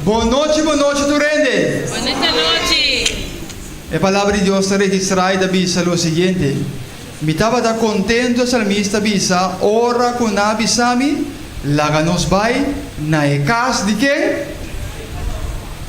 Bon nochi, bon nochi tur hende. Bonita nochi. E Palabra di Dios ta registrá i ta bisa lo siguiente, Mi tabata kontentu, e salmista bisa, ora ku nan a bisa mi, Laga nos bai na e kas di ken?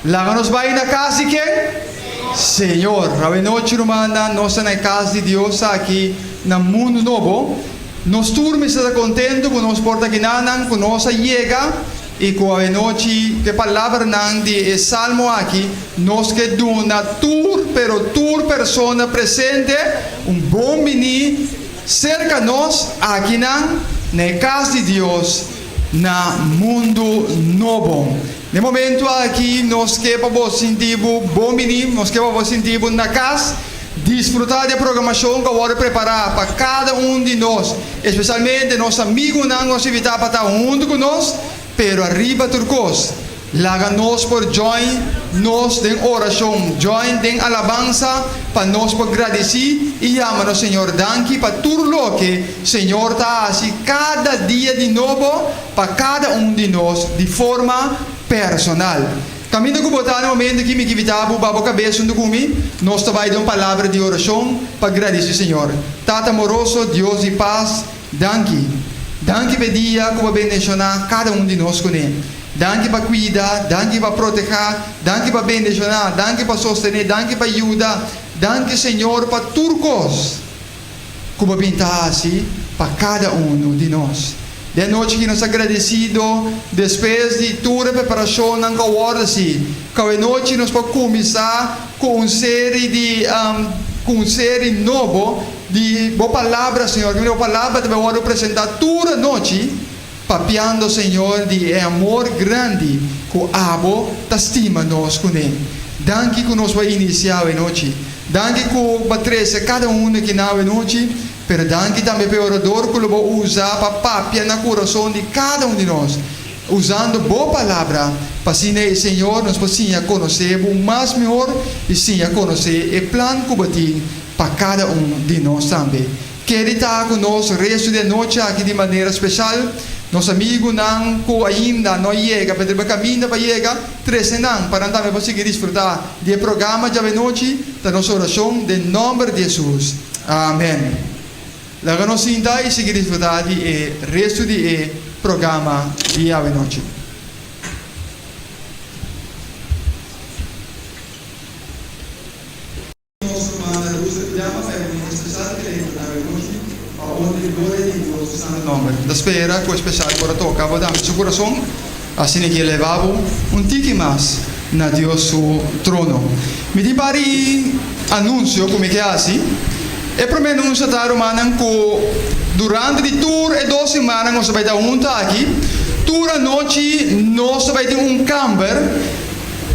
Laga nos bai na kas di ken? Señor. Awenochi, rumannan, nos ta na e kas di Dios aki na mundu nobo. Nos tur mester ta kontentu ku nos por ta kinanan, ku nos a yega i ku awenochi ku e palabranan di e salmo aki nos ke duna tur, pero tur persona presente un bon biní serka nos akinan na e kas di Dios na mundu nobo. Na e momentu aki nos ke pa bo sinti bo bon biní, nos ke pa bo sinti bo na kas. Disfrutá di e programashon ku a wòrdu prepará pa kada un di nos, espesialmente nos amigunan ku nos invitá pa ta huntu ku nos. Pero ariba tur kos, laga nos por join nos den orashon, join den alabansa pa nos por gradisí i yama nos Señor danki pa tur loke Señor ta hasi kada dia di nobo pa kada un di nos di forma personal. Kaminda ku bo ta na momento aki mi ke invitá bo ba bo kabes huntu ku mi, nos ta bai den un palabra di orashon pa gradisí Señor. Tata amoroso, Dios di pas, danki. Danki pa e dia ku bo a bendishoná kada un di nos kuné. Danki pa kuida, danki pa protehá, danki pa bendishoná, danki pa sostené, danki pa yuda, danki Señor pa tur kos. Ku bo bin ta hasi pa kada unu di nos. Den anochi ki nos ta gradesido despues di tur e preparashonnan ku a wòrdu hasi. Ku awenochi nos por kuminsá ku un seri di ku un seri nobo di bo palabra, Señor. Ku bo palabra ta bai wòrdu presentá tur anochi, papiando, Señor, di e amor grandi ku abo ta stima nos kuné. Danki ku nos por inisiá awenochi. Danki ku bo a trese kada un aki na awenochi, pero danki tambe pa e orador ku lo bo usa pa papia na kurason di kada un di nos, usando bo palabra, pa asina e Señor nos por siña konosé bo mas mihor i siña konosé e plan ku bo tin pa kada un di nos tambe. Keri ta ku nos restu di e nochi aki di manera speshal. Nos amigunan ku ainda no a yega, pero riba kaminda pa yega, trese nan pa nan tambe por sigui disfrutá di e programa djawe-nochi. Ta nos orashon den nòmber di Hesus. Amèn. Laga nos sinta i sigui disfrutá di e restu di e programa di awe-nochi. Nos rumannan Russell i Dama pa e momento spesial ku el a entra awe nochi pa honra i gloria di Dios su santu nomber. Mi ta spera ku e spesial por a toka bo tambe su kurason, asina ke leba bo un tiki mas na Dios su trono. Mi tin par di anunsio ku mi ke hasi. E promé anunsio ta, rumannan, ku durante di tur e dos simannan nos ta bai ta huntu aki, tur anochi nos ta bai tin un kamber.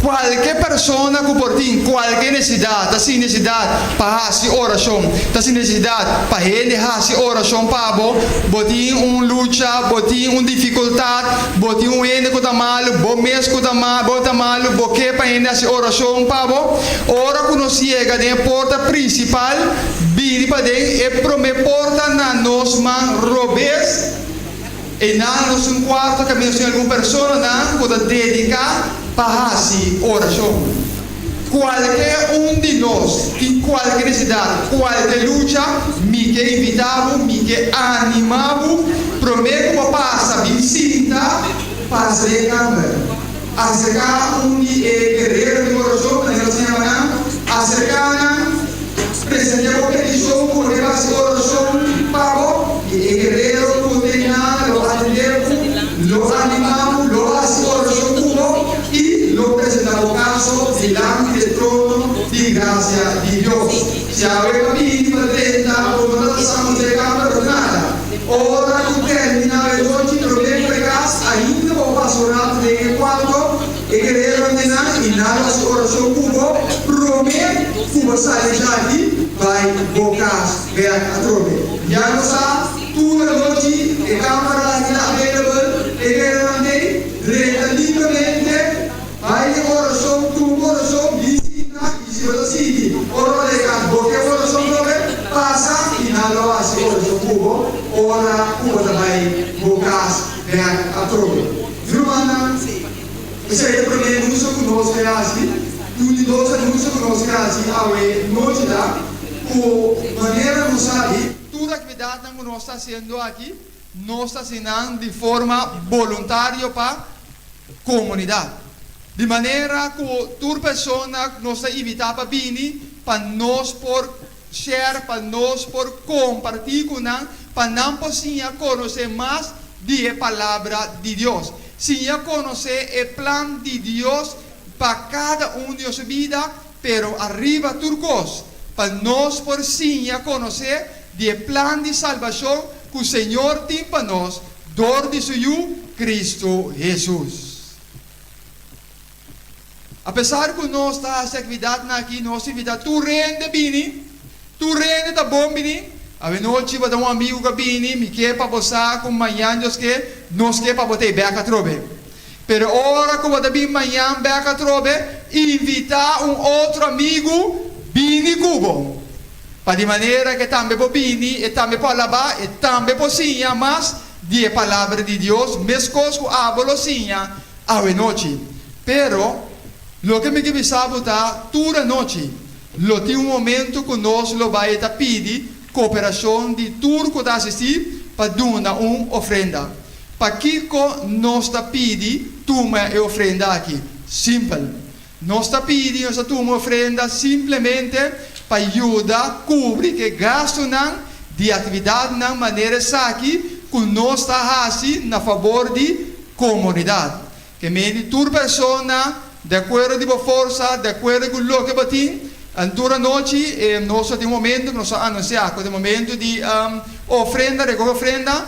Kualke persona ku por tin kualke nesesidat, ta sin nesesidat pa hasi orashon, ta sin nesesidat pa hende hasi orashon pa bo, bo tin un lucha, bo tin un difikultat, bo tin un hende ku ta malu, bo mes ku ta bo ta malu, bo ke pa hende hasi orashon pa bo, ora ku nos yega den e porta prinsipal, bini paden e promé porta na nos man robes. Einan nos un cuarto caminda sin algun personanan cu ta dedica pa haci oracion. Cualke un di nos tin cualke necesidad, cualke lucha, mi ke invita bo, mi ke anima bo, prome cu bo pasa bin sinta, pasa den e camber. Acerca un di e guerrero di oracion, manera nos ta yama nan, acerca nan, presenta bo peticion cu bo haci oracion pa bo, y e guerrero cu tin nan lo atende bo, lo anima bo, lo haci oracion cu bo, y lo presenta bo caso dilanti di e trono di gracia di Dios. Si awe pa bini pa drenta, bo no ta sa cu dje cambra of nada. Ora cu termina e nochi prome precas ainda bo pasa un rato den e cuarto, e guerreronan di nan y nan lo haci oracion cu bo prome cu bo sali djaki bay bo cas bek atrobe. Ya no sa, tur anochi e camara aki ta available, e guerreronan tey drenta libremente. Bai den oracion, tuma oracion, bin sinta y si bo ta sinti ora bo ta yega bo ke oracion probe, pasa y nan lo haci oracion cu bo ora cu bo ta bai bo cas bek atrobe. Mi rumannan. Esei ta e promé anunsio ku nos ke hasi. I un di dos anunsio ku nos ke hasi awe nochi ta ku manera nos sabi, tur aktividatnan ku nos ta hasiendo aki, nos ta hasi nan di forma boluntario pa komunidat. Di manera ku tur persona nos ta invitá pa bini pa nos por share, pa nos por kompartí ku nan, pa nan por siña konosé mas di e Palabra di Dios, siña konosé e plan di Dios pa kada un di nos bida, pero ariba tur kos, pa nos por siña konosé di e plan di salbashon ku Señor tin pa nos dor di su Yu, Kristu Hesus. Apesar ku nos ta hasi aktividatnan aki, nos invitá tur hende bini. Tur hende ta bon bini. Awenochi bo ta un amigu ku a bini, mi ke pa bo sa ku mañan Dios ke, nos ke pa bo ta ei bèk atrobe. Pero ora ku bo ta bin mañan bèk atrobe, invitá un otro amigu bini ku bo. Pa di manera ku e tambe por bini, e tambe por alabá, e tambe por siña mas di e Palabra di Dios, meskos ku abo lo siña Awenochi. Pero, loke mi ke bisa bo ta, tur anochi lo tin un momento ku nos lo bai ta pidi koperashon di tur ku ta asistí pa duna un ofrenda. Pakiko nos ta pidi tuma e ofrenda aki? Simpel. Nos ta pidi, nos ta tuma ofrenda simplemente pa yuda kubri ke gastunan di aktividatnan manera esaki ku nos ta hasi na fabor di komunidat. Ke mende tur persona, di akuerdo di bo forsa, di akuerdo ku loke bo tin. Tur anochi nos ta tin un momento ku nos ta anunsiá ku ta e momento di ofrenda, rekohe ofrenda.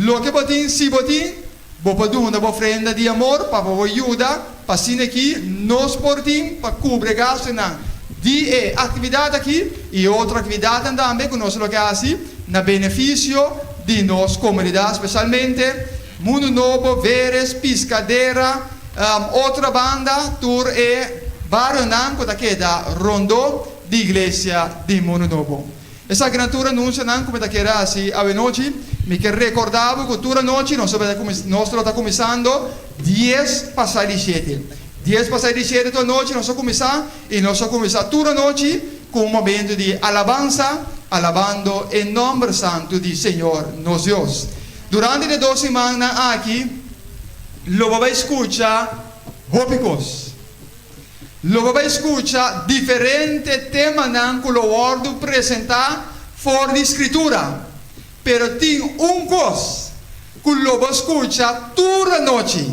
Loke bo tin, si bo tin, Bo por duna bo ofrenda di amor pa bo yuda pa asina aki nos por tin pa cubre gastonan di e actividad aki y otro actividadnan tambe cu nos lo ke haci na beneficio di nos comunidad specialmente Mundo Nobo, Veres, Piscadera, otro banda tur e barionan cu ta keda rondo di iglesia di Mundo Nobo. Esakinan tur anunsionan ku mi ta kere hasi awenochi. Mi ke rekordá bo ku tur anochi nos nos lo ta kuminsando dies pasá di shete. Dies pasá di shete tur anochi nos a kuminsá i nos a kuminsá tur anochi ku un momentu di alabansa, alabando e nòmber santu di Señor nos Dios. Durante di e dos simannan aki lo bo bai skucha hopi kos. Lo bo bai skucha diferente temanan ku lo wòrdu presentá for di Skritura. Pero tin un kos ku lo bo skucha tur anochi.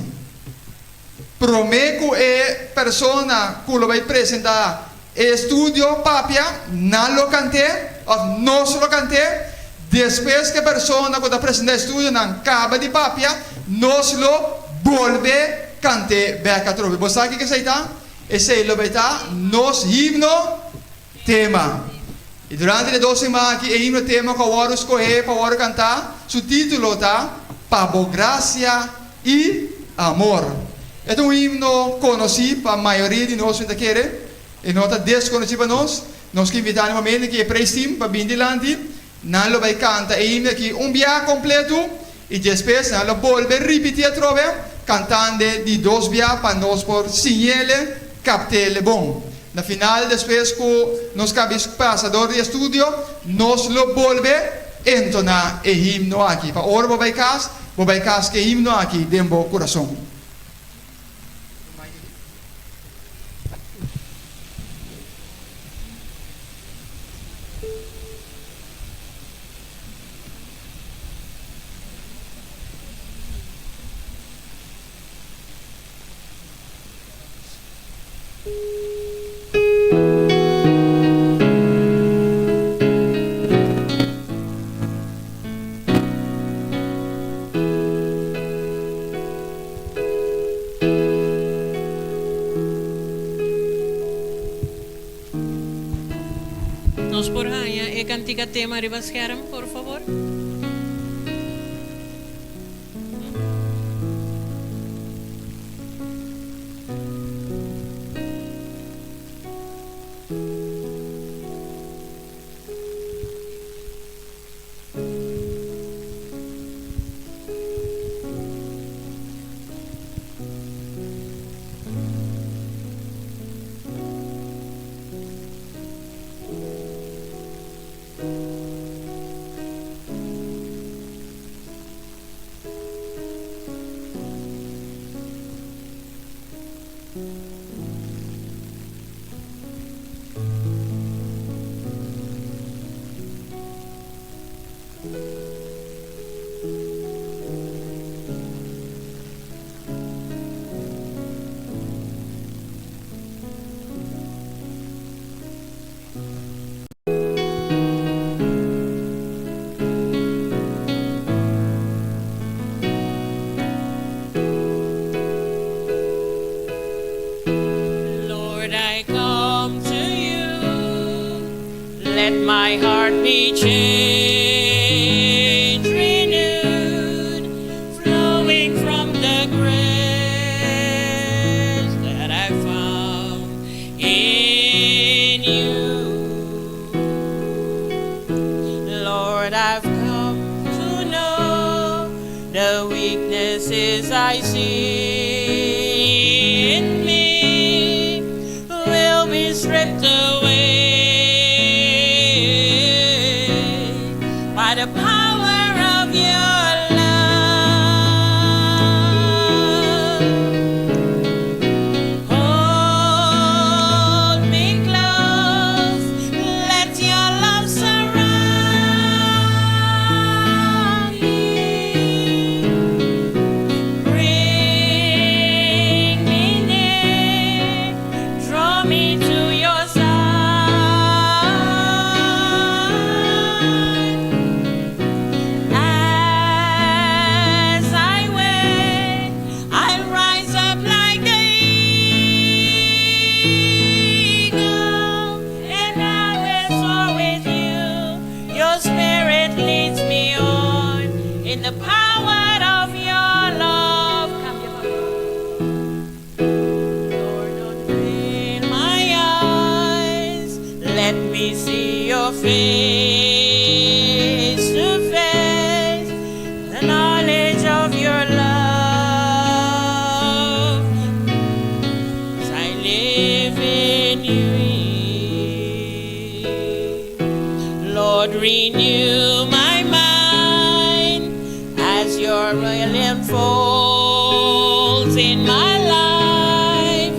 Promé ku e persona ku lo bai presentá e estudio papia, nan lo kant'é òf nos lo kant'é. Despues ku e persona ku ta presentá e estudionan kaba di papia, nos lo bolbe Kant'é bèk atrobe. Bo sa kiko esei ta? Esei lo bai ta nos himno tema. I durante di e dos siman aki e himno tema ku a wòrdu skohé pa wòrdu kantá, su título ta Pa Bo Grasia i Amor. E ta un himno konosí pa mayoria di nos, mi ta kere. E no ta deskonosí pa nos. Nos ke invitá na e momento ki e praise team pa bini dilanti. Nan lo bai kanta e himno aki un bia kompletu i despues nan lo bolbe ripití atrobe kantand'e di dos bia pa nos por siñ'ele, kapt'ele bon. Na final despues ku nos kabi pasa dor di e studio, nos lo bolbe entoná e himno aki pa ora bo bai kas, bo bai kas ku e himno aki den bo kurason. Nos por haña e kantika tema riba skerm, por fabor? Be changed, renewed, flowing from the grace that I found in you. Lord, I've come to know the weaknesses I see in me will be stripped away by the power of your love. Hold me close, let your love surround me. Bring me near, draw me to your side. As I wait, I rise up like the eagle, and I will soar with you. Your spirit leads me on in the power of your love. Come here, Papa. Lord, unveil my eyes. Let me see your face to face, the knowledge of your love. As I live in you. Lord, renew my mind as your will unfolds in my life,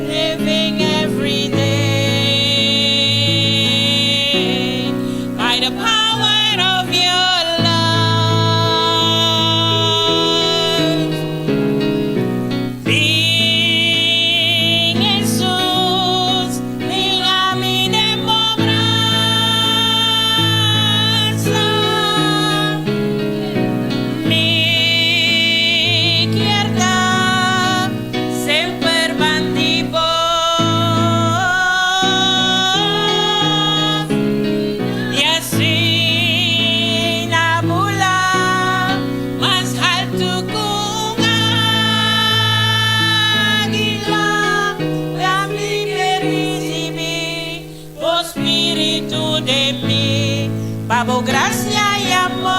living every day by the power of your love. Bin Jesus, hiba mi den bo brasa. Mi kier ta semper band'i bo. I asina bula mas haltu ku águila, pa mi risibí bo spiritu den mi, pa bo grasia i amor.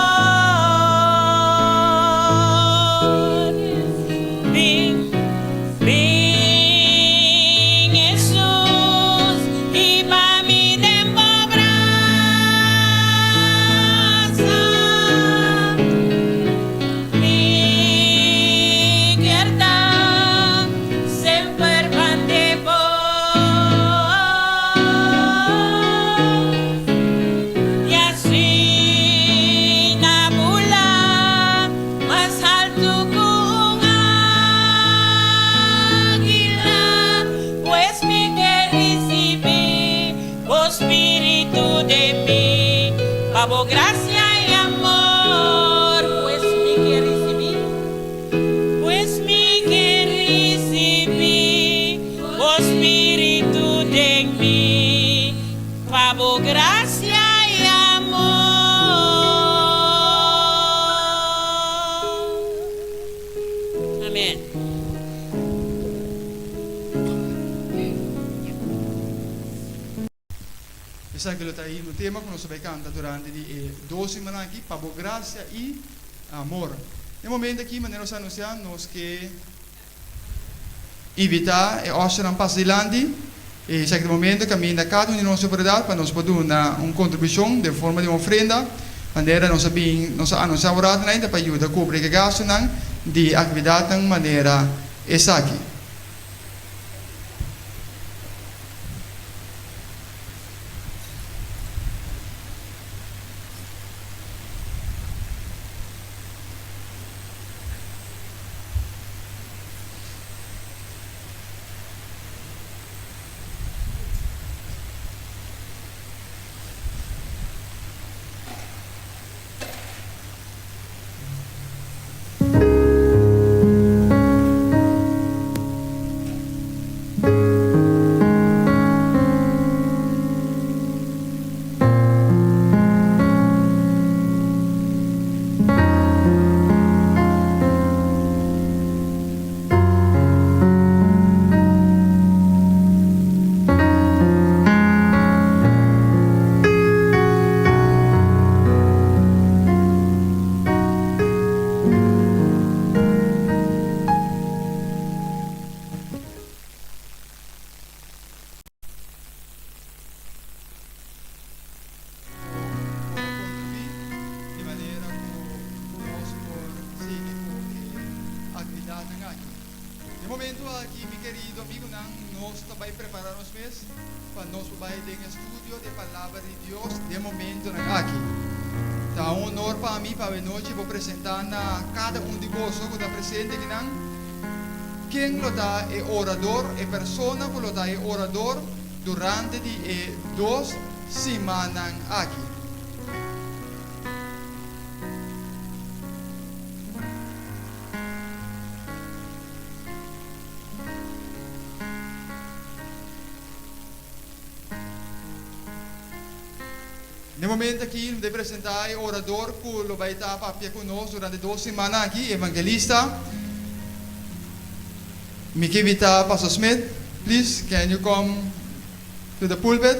Bin, bin Jesus, hiba mi den bo brasa. Mi kier ta semper band'i bo. I asina bula mas haltu ku águila, pues mi ke risibí bo spiritu den mi, pa bo grasia i amor, pues mi ke risibí, pues mi ke risibí bo spiritu den mi, pa bo grasia i amor. Amèn. Esaki lo ta e un tema ku nos ta bai kanta durante di e dos simannan aki, Pa Bo Grasia i Amor. E momento aki, manera nos a anunsiá, nos ke invitá e òshernan pasa dilanti. Esaki ta e momento kaminda kada un di nos oportunidat pa nos por duna un kontribushon den forma di un ofrenda, manera nos a bin nos a anunsiá un ratonan ainda pa yuda kubri e gastunan di aktividatnan manera esaki. Den momento aki, mi kerido amigunan, nos ta bai prepará nos mes pa nos por bai den estudio di e Palabra di Dios den momentonan aki. Ta un honor pa mi pa awenochi por presentá na kada un di boso ku ta presente akinan ken lo ta e orador, e persona ku lo ta e orador durante di e dos simannan aki. N'e momento aki lo ta presenta e orador cu lo bay ta papia cu nos durante dos simana aki, Evangelista Mi ke invita Pastor Smith, please can you come to the pulpit,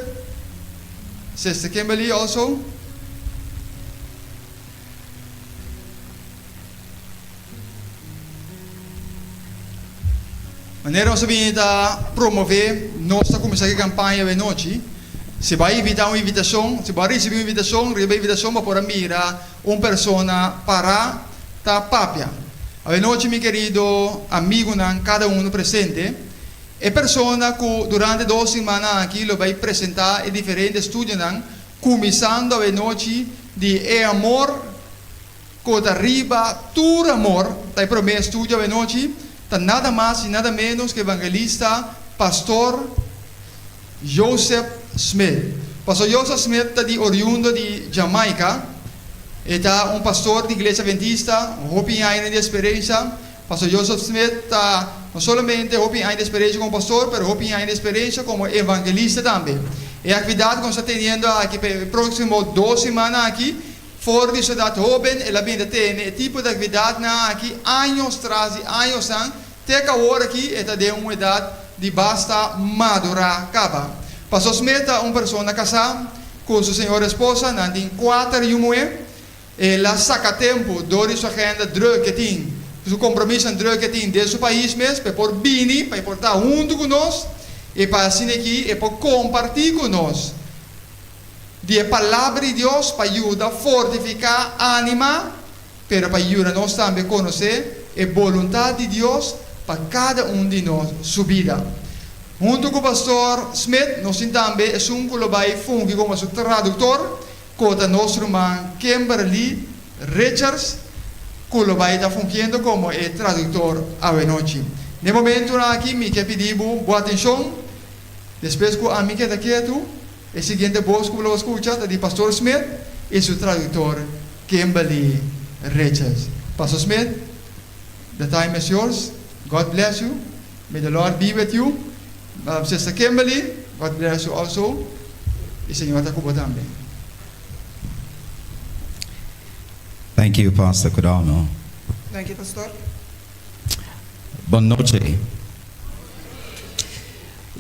Sister Kimberly also. Manera nos a bini ta promové, nos ta kuminsá ku e kampaña awe nochi. Si bo a invitá un invitashon, si bo a risibí un invitashon, riba e invitashon bo por a mira un persona pará ta papia. Awe nochi mi kerido amigunan, kada unu presente, e persona ku durante dos simana aki lo bai presentá e diferente estudionan, kuminsando awe nochi di E Amor Ku ta riba tur amor, ta e promé estudio awenochi, ta nada mas i nada ménos ku evangelista Pastor Joseph Smith. Pastor Joseph Smith ta di oriundo di Jamaica. E ta un pastor di Iglesia Adventista, hopi añanan di eksperensia. Pastor Joseph Smith ta no solamente hopi aña di eksperensia komo pastor, pero hopi aña di eksperensia komo evangelista tambe. E aktividat ku nos ta teniendo aki pa e próksimo dos simannan aki For di su edat hóben el a bin ta tene e tipo di aktividatnan aki años tras di añosnan te ku awor aki e ta den un edat di basta madurá kaba. Pastor Smith ta un persona kasá ku su señora esposa, nan tin kuater yu muhé. El a saka tempu dor di su agenda drùk ke tin, su kompromisonan drùk ke tin den su pais mes pa e por bini, pa e por ta huntu ku nos i pa asina aki e por kompartí ku nos. Di e Palabra di Dios pa yuda fortifiká, animá, pero pa yuda nos tambe konosé e boluntat di Dios pa kada un di nos su bida. Huntu ku Pastor Smith nos tin tambe esun ku lo bai fungi komo su traduktor, ku ta nos ruman Kimberly Richards, ku lo bai ta fungiendo komo e traduktor awenochi. Na e momentunan aki mi ke pidi bo bo atenshon. Despues ku ami keda ketu, e siguiente bos ku bo lo skucha ta di Pastor Smith i su traduktor Kimberly Richards. Pastor Smith, the time is yours. God bless you. May the Lord be with you. Sister Kimberly, God bless you also. I Señor ta ku bo tambe. Thank you, Pastor Kodano. Danki, Pastor. Bon nochi.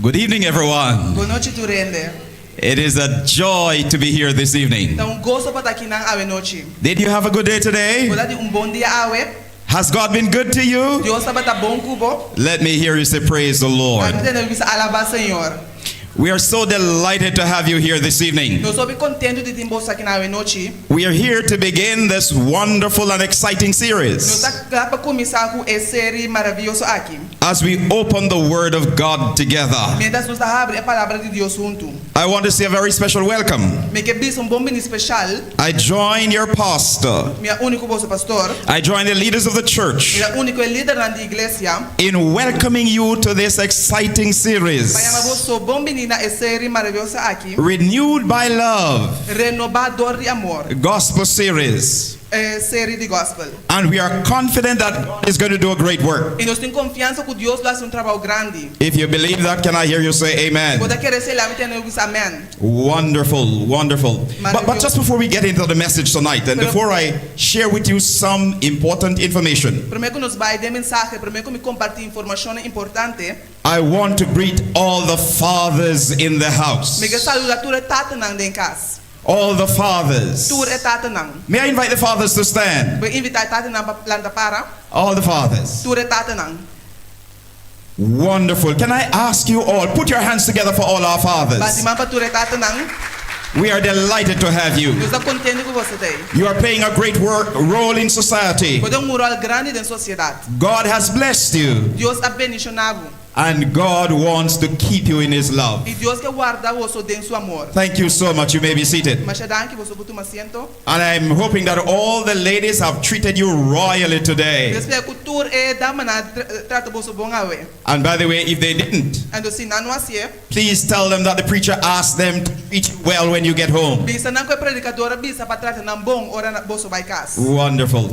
Good evening everyone. Bon nochi tur hende. It is a joy to be here this evening. Ta un goso pa ta akinan awe nochi. Did you have a good day today? Bo ta tin un bon dia awe? Has God been good to you? Dios tabata bon ku bo? Let me hear you say praise the Lord. Ami tende bo bisa alabá Señor. We are so delighted to have you here this evening. Nos hopi kontentu di tin boso akinan awe nochi. We are here to begin this wonderful and exciting series. Nos ta kla pa kuminsá ku e seri maravioso aki. As we open the Word of God together. Mientras nos ta habri e Palabra di Dios huntu. I want to say a very special welcome. Mi ke bisa un bon bini special. I join your pastor. Mi a uni ku boso pastor. I join the leaders of the church. Mi ta uni ku e lidernan di iglesia. In welcoming you to this exciting series. Pa yama boso bon bini na e seri maravioso aki. Renewed by Love. Renobá dor di amor. Gospel series. E seri di gospel. And we are confident that God is going to do a great work. I nos tin konfiansa ku Dios lo hasi un trabou grandi. If you believe that, can I hear you say amen? Si bo ta kere esei, laga mi tende bo bisa amen. Wonderful, wonderful. But, but just before we get into the message tonight, and before I share with you some important information. Promé ku nos bai den mensahe, promé ku mi kompartí informashonnan importante. I want to greet all the fathers in the house. Mi ke saluda tur e tatanan den kas. All the fathers. Tur e tatanan. May I invite the fathers to stand? Bo invitá e tatanan pa lanta para. All the fathers. Tur e tatanan. Wonderful. Can I ask you all, put your hands together for all our fathers. Bati man pa tur e tatanan. We are delighted to have you. Nos ta kontentu ku bo ta ei. You are playing a great work, role in society. Bo tin un ròl grandi den sosiedat. God has blessed you, Dios a bendishoná bo. and God wants to keep you in His love. I Dios ke warda bo den su amor. Thank you so much. You may be seated. Masha danki, bo por tuma asiento. And I'm hoping that all the ladies have treated you royally today. Mi ta spera ku tur e damanan a trata bo bon awe. And by the way, if they didn't, Anto si nan no a hasié, please tell them that the preacher asked them to treat you well when you get home. Bisa nan ku e predikador a bisa pa trata nan bon ora boso bai kas. Wonderful.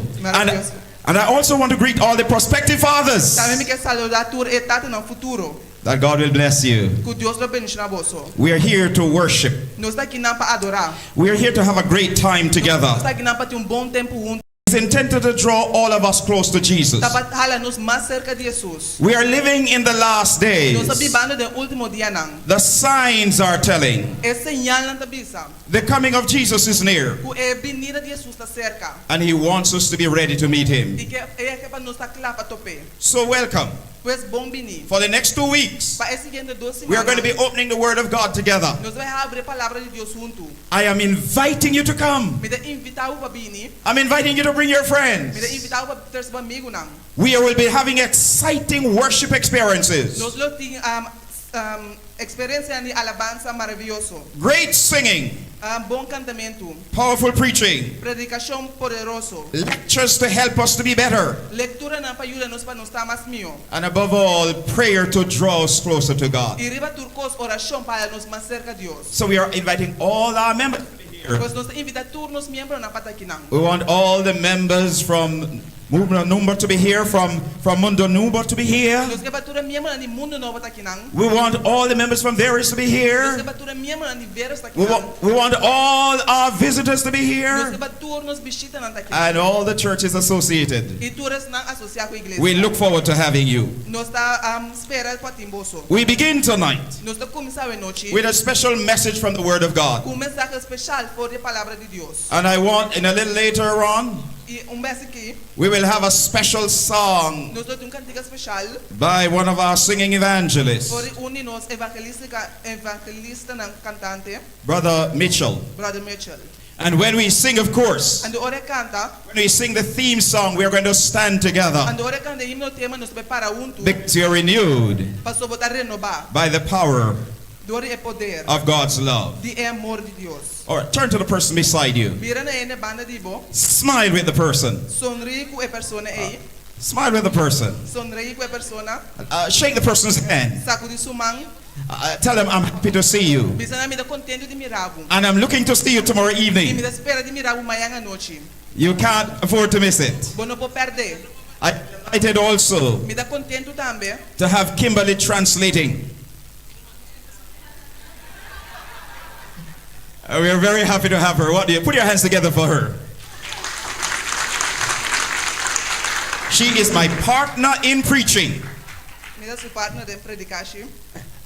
And I also want to greet all the prospective fathers. Tambe mi ke saludá tur e tatanan futuro. That God will bless you. Ku Dios lo bendishoná boso. We are here to worship. Nos ta akinan pa adorá. We are here to have a great time together. Nos ta akinan pa tin un bon tempu huntu. It's intended to draw all of us close to Jesus. Ta pa hala nos mas serka di Hesus. We are living in the last days. Nos ta bibando den último dianan. The signs are telling. E señalnan ta bisa. The coming of Jesus is near. Ku e binida di Hesus ta serka. And he wants us to be ready to meet him. I ke e ke pa nos ta kla pa top'é. So welcome. Pues bon bini. For the next 2 weeks, Pa e siguiente dos we are going to simannan. be opening the Word of God together. Nos ta bai habri palabra di Dios huntu. I am inviting you to come. Mi ta invitá bo pa bini. I'm inviting you to bring your Mi ta friends. invitá bo pa trese bo amigunan. We will be having exciting worship experiences. Nos lo tin um, um, eksperensia di alabansa maravioso. Great singing, Bon kantamentu, powerful preaching, predikashon poderoso, lectures to help us to be better, lekturanan pa yuda nos pa nos ta mas mihó. And above all, prayer to draw us closer to God. I riba tur kos orashon pa nos mas serka Dios. So we are inviting all our members to be here. Pues nos ta invitá tur nos miembronan pa ta akinan. We want all the members from Mundo Nobo to be here, from Mundo Nobo to be here. Nos ke pa tur miembronan di Mundu Nobo ta akinan. We want all the members from Veris to be Nos here. ke pa tur miembronan di Veris ta We akinan. want, we want all our visitors to be Nos here ke pa tur nos bishitanan ta akinan. And all the churches associated. I tur esnan asosiá ku iglesia. We look forward to having you. Nos ta spera pa tin boso. We begin tonight Nos ta kuminsá awe nochi with a special message from the Word of God. ku un mensahe spesial for di palabra di Dios. And I want, in a little later on, I un bes aki, we will have a special song nos tin un kantika spesial by one of our singing evangelists, for un di nos evangelista evangelistanan kantante, Brother Mitchell. Brother Mitchell. And when we sing, of course, Anto ora e kanta, when we sing the theme song, we are going to stand together anto ora e kanta himno tema nos ta bai para huntu, because you're renewed pasobra bo ta renobá by the power dor di e poder of God's love. di e amor di Dios. All right, turn to the person beside you. Bira na e banda di bo, Smile with the person. sonreí ku e persona ei, Smile with the person. Sonreí ku e persona, Shake the person's hand. Sakudí su man, Tell them, "I'm happy to see you. Bisa nan mi ta kontentu di mira bo. And I'm looking to see you tomorrow I mi evening." ta spera di mira bo mañan anochi. You can't afford to miss it. Bo no por pèrdè. I'm delighted also Mi ta kontentu tambe to have Kimberly translating. We are very happy to have her. What do you put your hands together for her? She is my partner in preaching. Mi ta su partner den predikashon.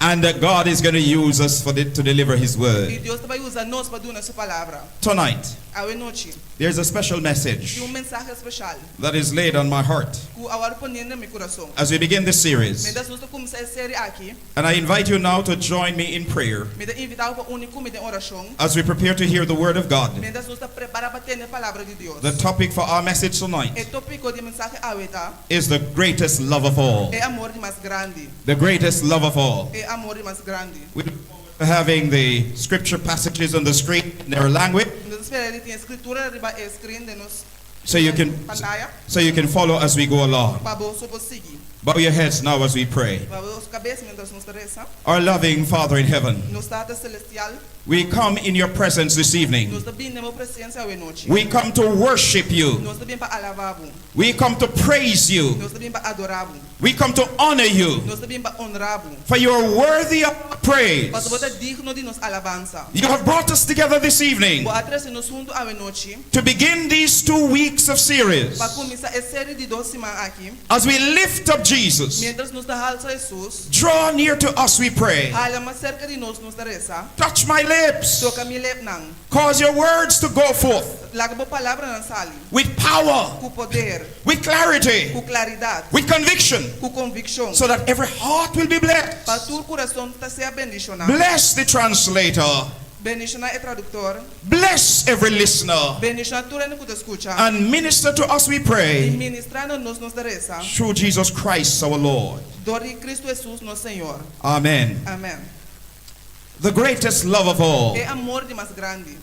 And that God is going to use us to deliver His I word. Dios ta bai usa nos pa duna su palabra. Tonight, Awe nochi, there's a special message tin un mensahe spesial that is laid on my heart ku a wòrdu poné na mi kurason. As we begin this series. Mientras nos ta kuminsá e serie aki, And I invite you now to join me in prayer mi ta invitá bo pa uni ku mi den orashon. As we prepare to hear the word of God. Mientras nos ta prepará pa tende palabra di Dios. The topic for our message tonight E tópiko di mensahe awe ta is the greatest love of all. e amor di mas grandi. The greatest love of all. E amor di mas grandi. We look forward to having the scripture passages on the screen in their language Nos ta spera di tin skritura riba e screen den nos pantaya so you can follow as we go along. pa bo por sigui. Bow your heads now as we pray. Baha boso kabes mientras nos ta resa. Our loving Father in heaven, Nos Tata Selestial, we come in your presence this evening. nos ta bin den bo presensia awe nochi. We come to worship you. Nos ta bin pa alabá bo. We come to praise you. Nos ta bin pa adorá bo. We come to honor you. Nos ta bin pa honra bo. For you are worthy of praise. Pasobra bo ta digno di nos alabansa. You have brought us together this evening Bo a trese nos huntu awe nochi to begin these 2 weeks of series. pa kuminsá e serie di dos siman aki. As we lift up Jesus, Mientras nos ta halsa Hesus, draw near to us, we pray. Hala mas serka di nos, nos ta resa. Touch my lips. Toka mi lepnan. Cause your words to go forth Laga bo palabranan sali. With power, Ku poder, with clarity, ku klaridat, with conviction, ku konvikshon. So that every heart will be blessed. Pa tur kurason ta sea bendishoná. Bless the translator. Bendishoná e traduktor. Bless every listener. Bendishoná tur hende ku ta skucha. And minister to us, we I pray. Ministrá na nos, nos ta resa. Through Jesus Christ our Lord. Dor di Kristu Hesus, nos Señor. Amen. Amèn. The greatest love of all. E amor di mas grandi.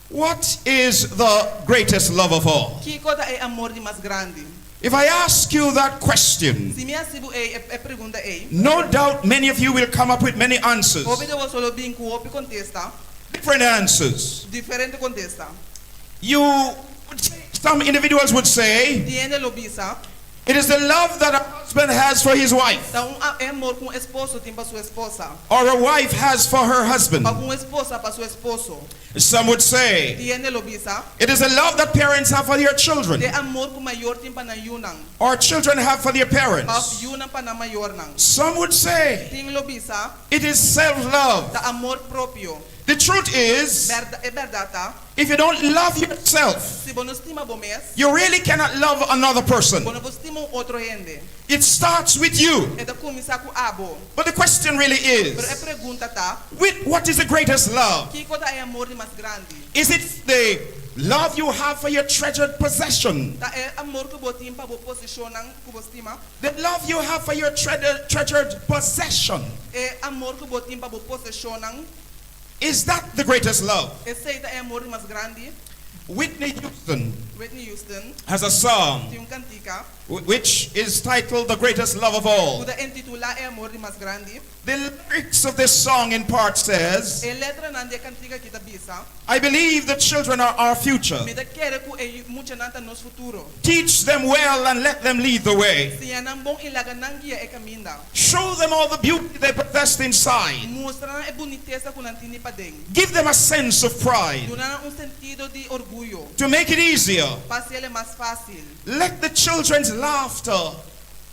What is the greatest love of all? Kiko ta e amor di mas grandi? If I ask you that question, Si mi hasi bo e e pregunta ei, no doubt many of you will come up with many answers. Hopi di boso lo bin ku hopi kontesta, Different answers. Diferente kontesta. You, some individuals would say, Tin hende lo bisa, it is the love that a husband has for his wife, Ta un e amor ku un esposo tin pa su esposa, or a wife has for her husband. Òf un esposa pa su esposo. Some would say, Tin hende lo bisa, it is the love that parents have for their children, Ta e amor ku mayor tin pa nan yunan, or children have for their Òf parents. yunan pa nan mayornan. Some would say, Tin lo bisa, it is self love. Ta amor propio. The truth is, Bèrdat, e bèrdat ta, if you don't love yourself, si bo no stima bo mes, you really cannot love another person. Bo no por stima un otro hende. It starts with you. E ta kuminsá ku abo. But the question really Pero e is, pregunta ta, with what is the greatest love? Kiko ta e amor di mas grandi? Is it the love you have for your treasured possession? Ta e amor ku bo tin pa bo poseshonnan ku bo stima? The love you have for your treasured possession. E amor ku bo tin pa bo poseshonnan? Is that the greatest love? Esei ta e amor di mas grandi? Whitney Houston Whitney Houston has a song tin un kantika which is titled The Greatest Love of All. ku ta intitulá E Amor di Mas Grandi. The lyrics of this song in part says, E letranan di e kantika akí ta bisa, I believe the children are our future. Mi ta kere ku e muchanan ta nos futuro. Teach them well and let them lead the way. Siña nan bon i laga nan guia e kaminda. Show them all the beauty they possess inside. Mustra nan e bunitesa ku nan tin di paden. Give them a sense of pride. Duna nan un sentido di orguyo. To make it easier, Pa hasié mas fásil. let the children's laughter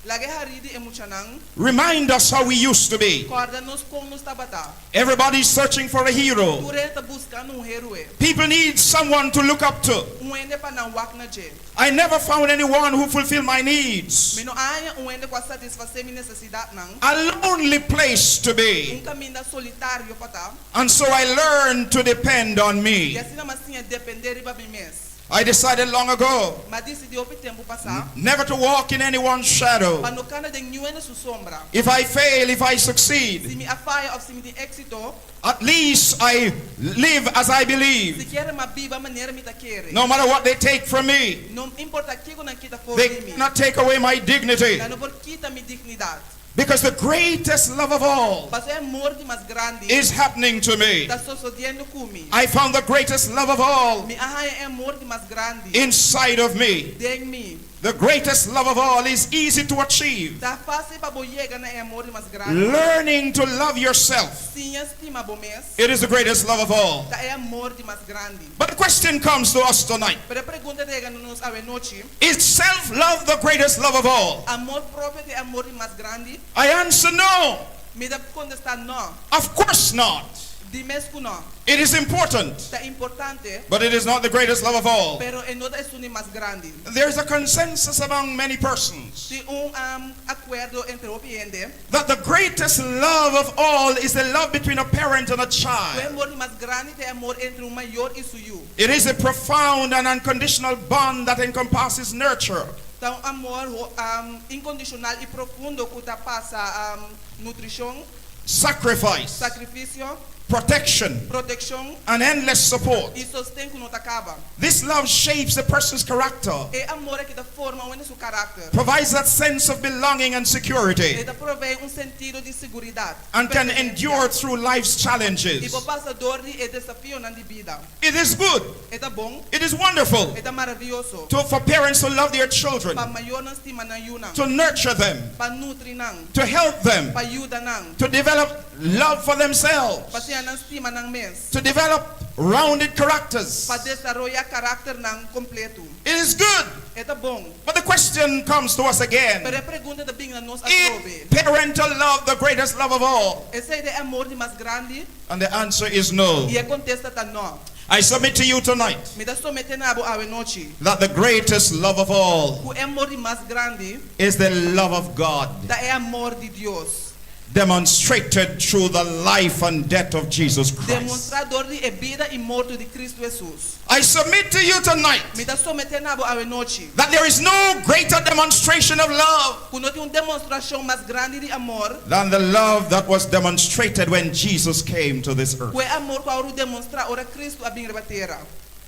Laga e hari di e muchanan remind us how we used to be. Kòrda nos kon nos tabata. Everybody's searching for a hero. Tur hende ta buskando un héroe. People need someone to look up to. Un hende pa nan wak na dje. I never found anyone who fulfilled my needs. Mi no a haña un hende ku a satisfasé mi nesesidatnan. A lonely place to be. Un kaminda solitario pa ta. And so I learned to depend on I me. asina m'a siña dependé riba mi mes. I decided long ago M'a disidí hopi tempu pasá never to walk in anyone's shadow. pa no kana den niun hende su sombra. If I fail, if I succeed, Si mi a faya òf si mi tin éksito, at least I live as I believe. Sikiera m'a biba manera mi ta kere. No matter what they take from me, No importá kiko nan kita for they di mi. cannot take away my dignity. Nan no por kita mi dignidat. Because the greatest love of all Pasobra e amor di mas grandi is happening to me. ta sosodiendo ku mi. I found the greatest love of all Mi a haña e amor di mas grandi inside of me. den mi. The greatest love of all is easy to achieve. Ta fásil pa bo yega na e amor di mas grandi. Learning to love yourself. Siña stima bo mes. It is the greatest love of all. Ta e amor di mas grandi. But the question comes to us tonight. Pero e pregunta ta yega na nos awe nochi. Is self-love the greatest love of all? Amor propio ta e amor di mas grandi? I answer no. Mi ta kontestá nò. Of course not. Di mes ku nò. It is important, Ta importante, but it is not the greatest love of all. pero e no ta esun di mas grandi. There is a consensus among many persons Tin un um, akuerdo entre hopi hende that the greatest love of all is the love between a parent and a ku e child. amor di mas grandi ta e amor entre un mayor i su yu. It is a profound and unconditional bond that encompasses nurture, Ta un amor um, inkondishonal i profundo ku ta pasa um, nutrishon, sacrifice, sakrifisio, protection, protekshon and endless support. i sosten ku no ta kaba. This love shapes a person's character, E amor aki ta forma un hende su karakter. provides that sense of belonging and security, E ta proveé un sentido di seguridat. and can Pertenensia. endure through life's I challenges. por pasa dor di e desafionan di bida. It is good. E ta bon, It is wonderful e ta maravioso. for parents to love their children, Pa mayornan stima nan yunan. to nurture them, Pa nutri nan. to help them, Pa yuda nan. to develop love for themselves, Pa siña nan stima nan mes. to develop rounded characters. Pa desaroyá karakternan kompleto. It is good. E ta bon. But the question comes to us again. Pero e pregunta ta bin na nos Is atrobe. parental love the greatest love of all? Esei ta e amor di mas grandi? And the answer is no. I e kontesta ta nò. I submit to you tonight Mi ta someté na bo awe nochi. that the greatest love of all Ku e amor di mas grandi is the love of God. ta e amor di Dios. Demonstrated through the life and death of Jesus Christ. Demostrá dor di e bida i morto di Kristu Hesus. I submit to you tonight Mi ta someté na bo awe nochi. that there is no greater demonstration of love Ku no tin un demostrashon mas grandi di amor than the love that was demonstrated when Jesus came to this earth. ku e amor ku a wòrdu demostrá ora Kristu a bin riba tera.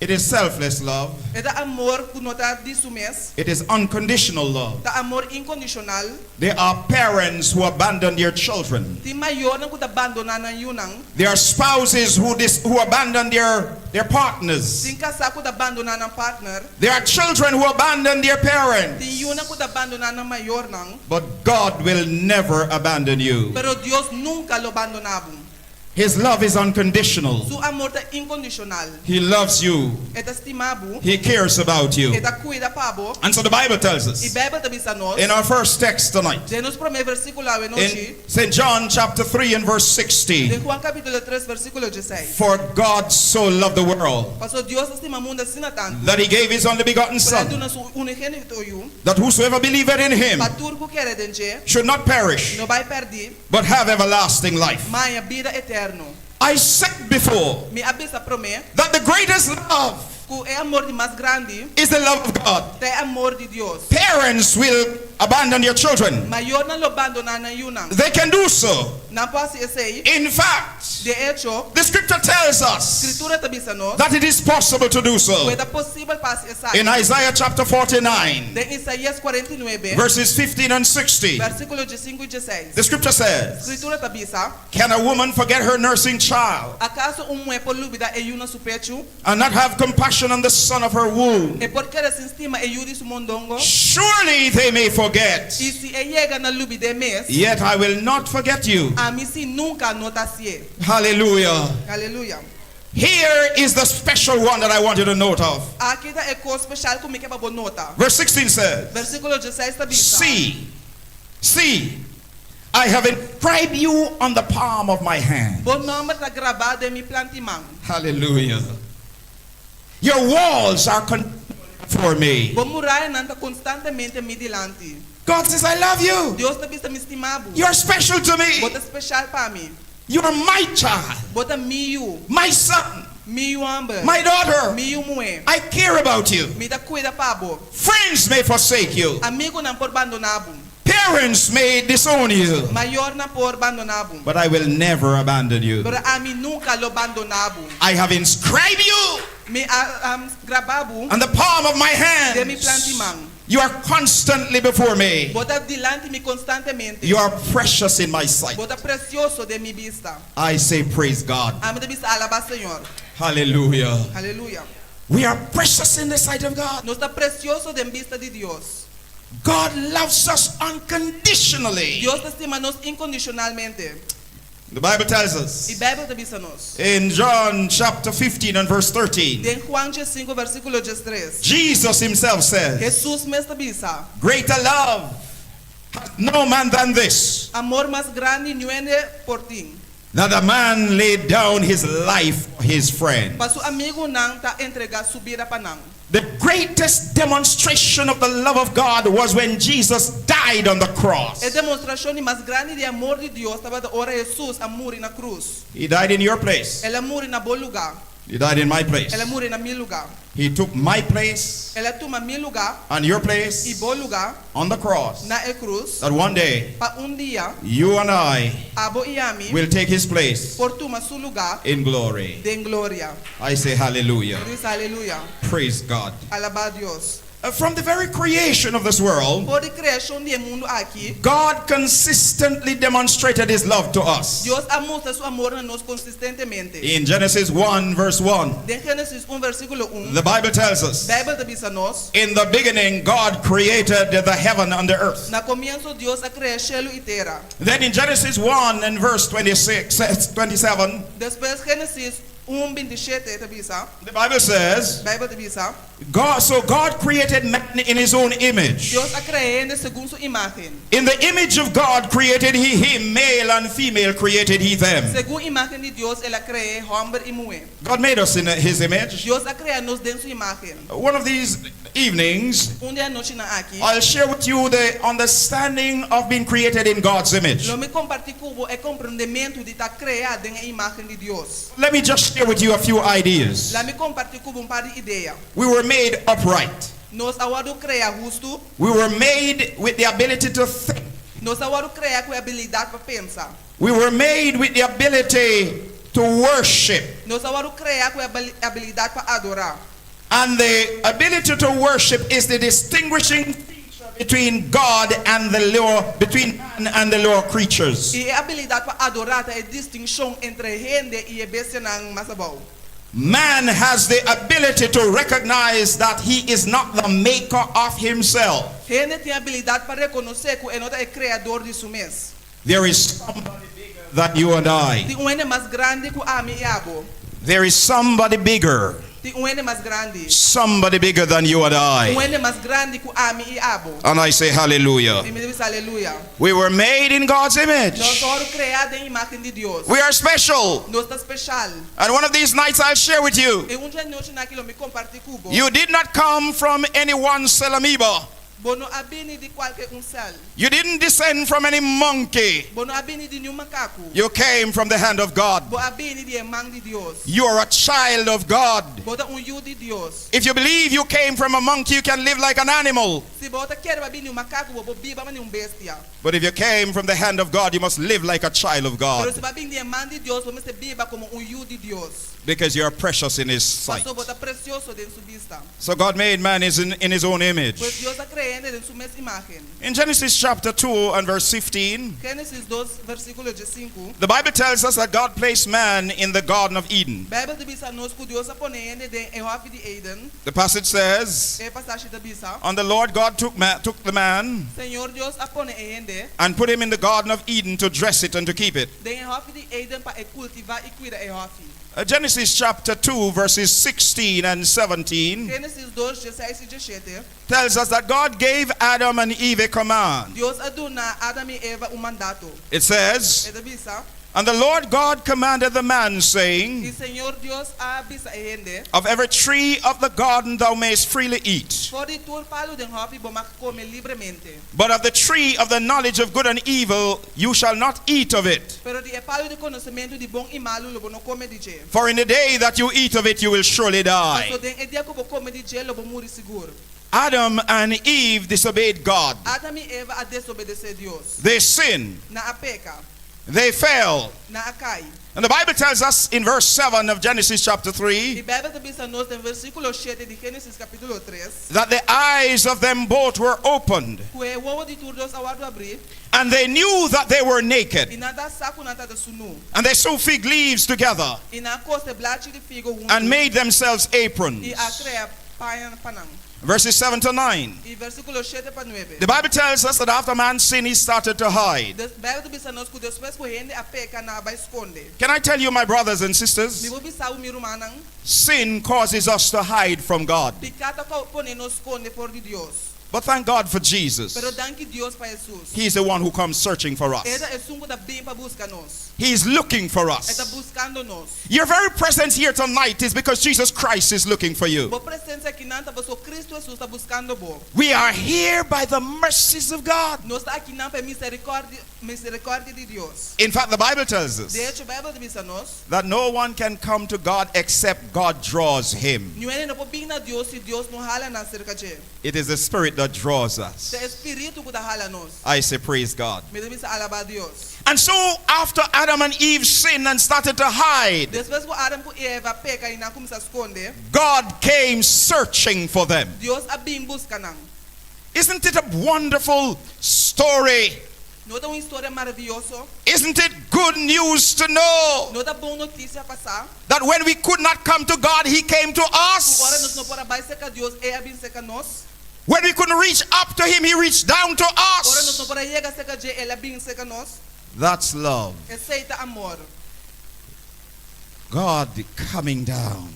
It is selfless love. E ta amor ku no ta di su mes. It is unconditional love. Ta amor inkondishonal. There are parents who abandon their children. Tin mayornan ku ta bandoná nan yunan. There are spouses who, dis- who abandon their, their partners. Tin kasá ku ta bandoná nan partner. There are children who abandon their parents. Tin yunan ku ta bandoná nan mayornan. But God will never abandon you. Pero Dios nunka lo bandoná bo. His love is unconditional. Su amor ta inkondishonal. He loves you. E ta stima bo. He cares about you. E ta kuida pa bo. And so the Bible tells I us Beibel ta bisa nos. in our first text tonight, Den nos promé versíkulo awe nochi. in St. John chapter 3 and verse Den 16, Juan kapítulo 3, versíkulo 16. for God so loved the world Pasó Dios a stima mundu asina tantu. that he gave his only begotten Ku el a Son, duna su unigénito yu. that whosoever believeth in him Pa tur ku kere den dje. should not perish, No bai pèrdí. but have everlasting life. Ma haña bida eterno. I said before Mi a bisa promé. that the greatest love Ku e amor di mas grandi. is the love of God. Ta e amor di Dios. Parents will abandon their children. Mayornan lo bandoná nan yunan. They can do so. Nan por hasi esei. In fact, De echo, the scripture tells us Skritura ta bisa nos. that it is possible to do so. Ku ta posibel pa hasi esaki. In Isaiah chapter 49, Den Isaías 49, verses 15 and 16, versíkulo 15 i 16. the scripture says, Skritura ta bisa, Can a woman forget her nursing child Akaso un muhé por lubidá e yu na su pechu? and not have compassion on the son of her womb? E por keda sin stima e yu di su mondongo? Surely they may forget, I si e yega na lubid'é mes, yet I will not forget you. ami sí nunka no ta hasié. Hallelujah. Aleluya. Here is the special one that I want you to note of. Aki ta e kos spesial ku mi ke pa bo nota. Verse 16 says, Versíkulo 16 ta bisa. See, see, I have inscribed you on the palm of my hand. Bo nòmber ta grabá den mi plant'i man. Hallelujah. Your walls are con- for me. Bo murayanan ta konstantemente mi dilanti. God says, I love you. Dios ta bisa mi stima bo. You're special to Bo me. ta spesial pa mi. You're my child, Bo ta mi yu, my son, mi yu hòmber, my daughter. mi yu muhé. I care about you. Mi ta kuida pa bo. Friends may forsake you. Amigunan por bandoná bo. Parents may disown you. Mayornan por bandoná bo. But I will never abandon you. Pero ami nunka lo bandoná bo. I have inscribed you Mi a um, graba bo on the palm of my den mi plant'i hands. man. You are constantly before me. Bo ta dilanti mi konstantemente. You are precious in my sight. Bo ta presioso den mi bista. I say, Praise God. Ami ta bisa alabá Señor. Hallelujah. Aleluya. We are precious in the sight of God. Nos ta presioso den bista di Dios. God loves us unconditionally. Dios ta stima nos inkondishonalmente. The Bible tells I us Beibel ta bisa nos. in John chapter 15 and verse 13, Den Juan 5, versíkulo 13. Jesus himself says, Hesus mes ta bisa. Greater love hath no man than this, Amor mas grandi niun hende por tin. that a man laid down his life for his friend. Pa su amigunan ta entregá su bida pa nan. The greatest demonstration of the love of God was when Jesus died on the cross. E demostrashon di mas grandi di amor di Dios tabata ora Hesus a muri na krus. He died in your place. El a muri na bo lugá. He died in my place. El a muri na mi lugá. He took my place El a tuma mi lugá and your i place bo lugá on the cross. na e krus That one day pa un dia you and I abo i ami will take his place por tuma su lugá in glory. den gloria. I say hallelujah. Bisa aleluya. Praise God. Alabá Dios. From the very creation of this world, For di kreashon di e mundu aki, God consistently demonstrated his love to us. Dios a mustra su amor na nos konsistentemente. In Genesis 1, verse 1, Den Génesis 1, versíkulo 1, the Bible tells us Beibel ta bisa nos, In the beginning, God created the heaven and the earth. na komienso Dios a krea shelu i tera. Then in Genesis 1 and verse 26, 27, Despues Génesis 1, 27 ta bisa, the Bible says, Beibel ta bisa, God, so God created man in his own image. Dios a krea hende segun su imágen. In the image of God created he him, male and female created he them. Segun imágen di Dios, el a krea hòmber i muhé. God made us in his image. Dios a krea nos den su imágen. One of these evenings, Un di e anochinan aki. I'll share with you the understanding of being created in God's image. Lo mi kompartí ku bo e komprondementu di ta kreá den e imágen di Dios. Let me just share with you a few ideas. Laga mi kompartí ku bo un par di idea. We were made upright. Nos a wòrdu kreá hustu. We were made with the ability to think. Nos a wòrdu kreá ku e abilidat pa pensa. We were made with the ability to worship. Nos a wòrdu kreá ku e abilidat pa adorá. And the ability to worship is the distinguishing feature between God and the lower, between man and the lower creatures. I e abilidat pa adorá ta e distinshon entre hende i e bestianan mas abou. Man has the ability to recognize that he is not the maker of himself. Hende tin e abilidat pa rekonosé ku e no ta e kreador di su mes. There is somebody bigger than you and I. Tin un hende mas grandi ku ami i abo. There is somebody bigger. Tin un hende mas grandi. Somebody bigger than you and Un I. hende mas grandi ku ami i abo. And I say hallelujah. I mi ta bisa aleluya. We were made in God's image. Nos a wòrdu kreá den imágen di Dios. We are special. Nos ta spesial. And one of these nights I'll share with you. I un di e anochinan aki lo mi kompartí ku bo. You did not come from any one cell amoeba. Bo no a bini di kualke un sèl. You didn't descend from any monkey. Bo no a bini di ningun makaku. You came from the hand of God. Bo a bini di e man di Dios. You are a child of God. Bo ta un yu di Dios. If you believe you came from a monkey, you can live like an animal. Si bo ta kere bo a bini di un makaku, bo por biba manera un bestia. But if you came from the hand of God, you must live like a child of Pero God si bo a bini di e man di Dios, bo mester biba komo un yu di Dios. because you are precious in His sight. Pasobra bo ta presioso den su bista. So God made man is in His own image. Pues Dios a krea hende den su mes imágen. In Genesis chapter 2 and verse 15, Génesis 2, versíkulo 15. the Bible tells us that God placed man in the Garden of Eden. Beibel ta bisa nos ku Dios a pone hende den e hòfi di Eden. The passage says, E pasashi ta bisa. And the Lord God took the man Señor Dios a pone e hende and put him in the Garden of Eden to dress it and to keep it. den e hòfi di Eden pa e kultivá i kuida e hòfi. Genesis chapter 2, verses 16 and 17 Génesis 2, 16 i 17. tells us that God gave Adam and Eve a command. Dios a duna Adam i Eva un mandato. It says, E ta bisa. And the Lord God commanded the man, saying, I Señor Dios a bisa e hende. Of every tree of the garden thou mayest freely eat, For di tur palu den hòfi bo mag kome libremente. but of the tree of the knowledge of good and evil you shall not eat of it. Pero di e palu di konosementu di bon i malu lo bo no kome di dje. For in the day that you eat of it you will surely die. Paso den e dia ku bo kome di dje lo bo muri sigur. Adam and Eve disobeyed God. Adam i Eva a desobedesé Dios. They sinned. Nan a peka. They fell. Nan a kai. And the Bible tells us in verse 7 of Genesis chapter I 3 Beibel ta bisa nos den versíkulo 7 di Génesis kapítulo 3. that the eyes of them both were opened, Ku e wowo di tur dos a wòrdu habrí. and they knew that they were naked. I nan tabata sa ku nan tabata sunú. And they sewed fig leaves together I nan a kose blachi di figo huntu. and made themselves aprons. I a krea paña pa nan. Verses 7 to 9. I versíkulo 7 pa 9. The Bible tells us that after man sinned, he started to hide. Beibel ta bisa nos ku despues ku hende a peka nan a bai skonde. Can I tell you, my brothers and Mi sisters, por bisa bo mi rumannan. sin causes us to hide from God. Piká ta pone nos skonde for di Dios. But thank God for Jesus. Pero danki Dios pa Hesus. He's the one who comes searching for us. E ta esun ku ta bin pa buska nos. He's looking for E ta us. buskando nos. Your very presence here tonight is because Jesus Christ is looking for you. Bo presensia akinan ta paso Kristu Hesus ta buskando bo. We are here by the mercies of God. Nos ta akinan pa miserikòrdia miserikòrdia di Dios. In fact, the Bible tells us De echo, Beibel ta bisa nos. that no one can come to God except God draws him. Niun hende no por bin na Dios si Dios no hala nan serka dje. It is the Spirit that draws us. Ta e Spiritu ku ta hala nos. I say, Praise God. Mi ta bisa alabá Dios. And so, after Adam and Eve sinned and started to hide, Despues ku Adam ku Eva peka i nan a kuminsá skonde, God came searching for them. Dios a bin buska nan. Isn't it a wonderful story? No ta un historia maravioso? Isn't it good news to know No ta bon notisia pa sa? that when we could not come to God, He came to Ku ora nos no us? por a bai serka Dios, El a bin serka nos. When we couldn't reach up to Him, He reached down to Ora nos no us. por a yega serka dje, El a bin serka nos. That's love. Esei ta amor. God coming down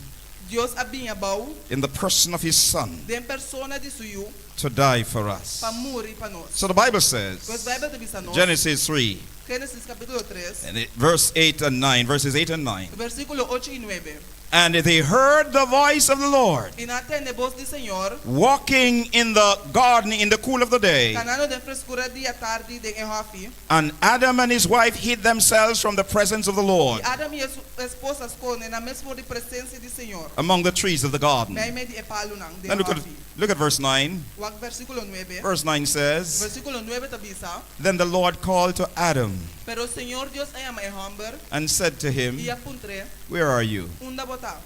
Dios a bin abou in the person of His Son den persona di su yu to die for us. pa muri pa nos. So the Bible Pues says, Beibel ta bisa nos. Genesis 3, Génesis kapítulo 3, and verse 8 and 9, verses 8 and 9. versíkulo 8 i 9. And they heard the voice of the Lord I nan a tende bos di Señor. walking in the garden in the cool of the day. Kanando den freskura di atardi den e hòfi. And Adam and his wife hid themselves from the presence of the Lord I Adam i su esposa a skonde nan mes for di presensia di Señor. among the trees of the garden. Meimei di e palunan den Then e look at, hòfi. look at verse 9. Wak versíkulo 9. Verse 9 says, Versíkulo 9 ta bisa. Then the Lord called to Adam Pero Señor Dios a yama e hòmber and said to him, i a puntr'é, Where are you? Unda bo ta?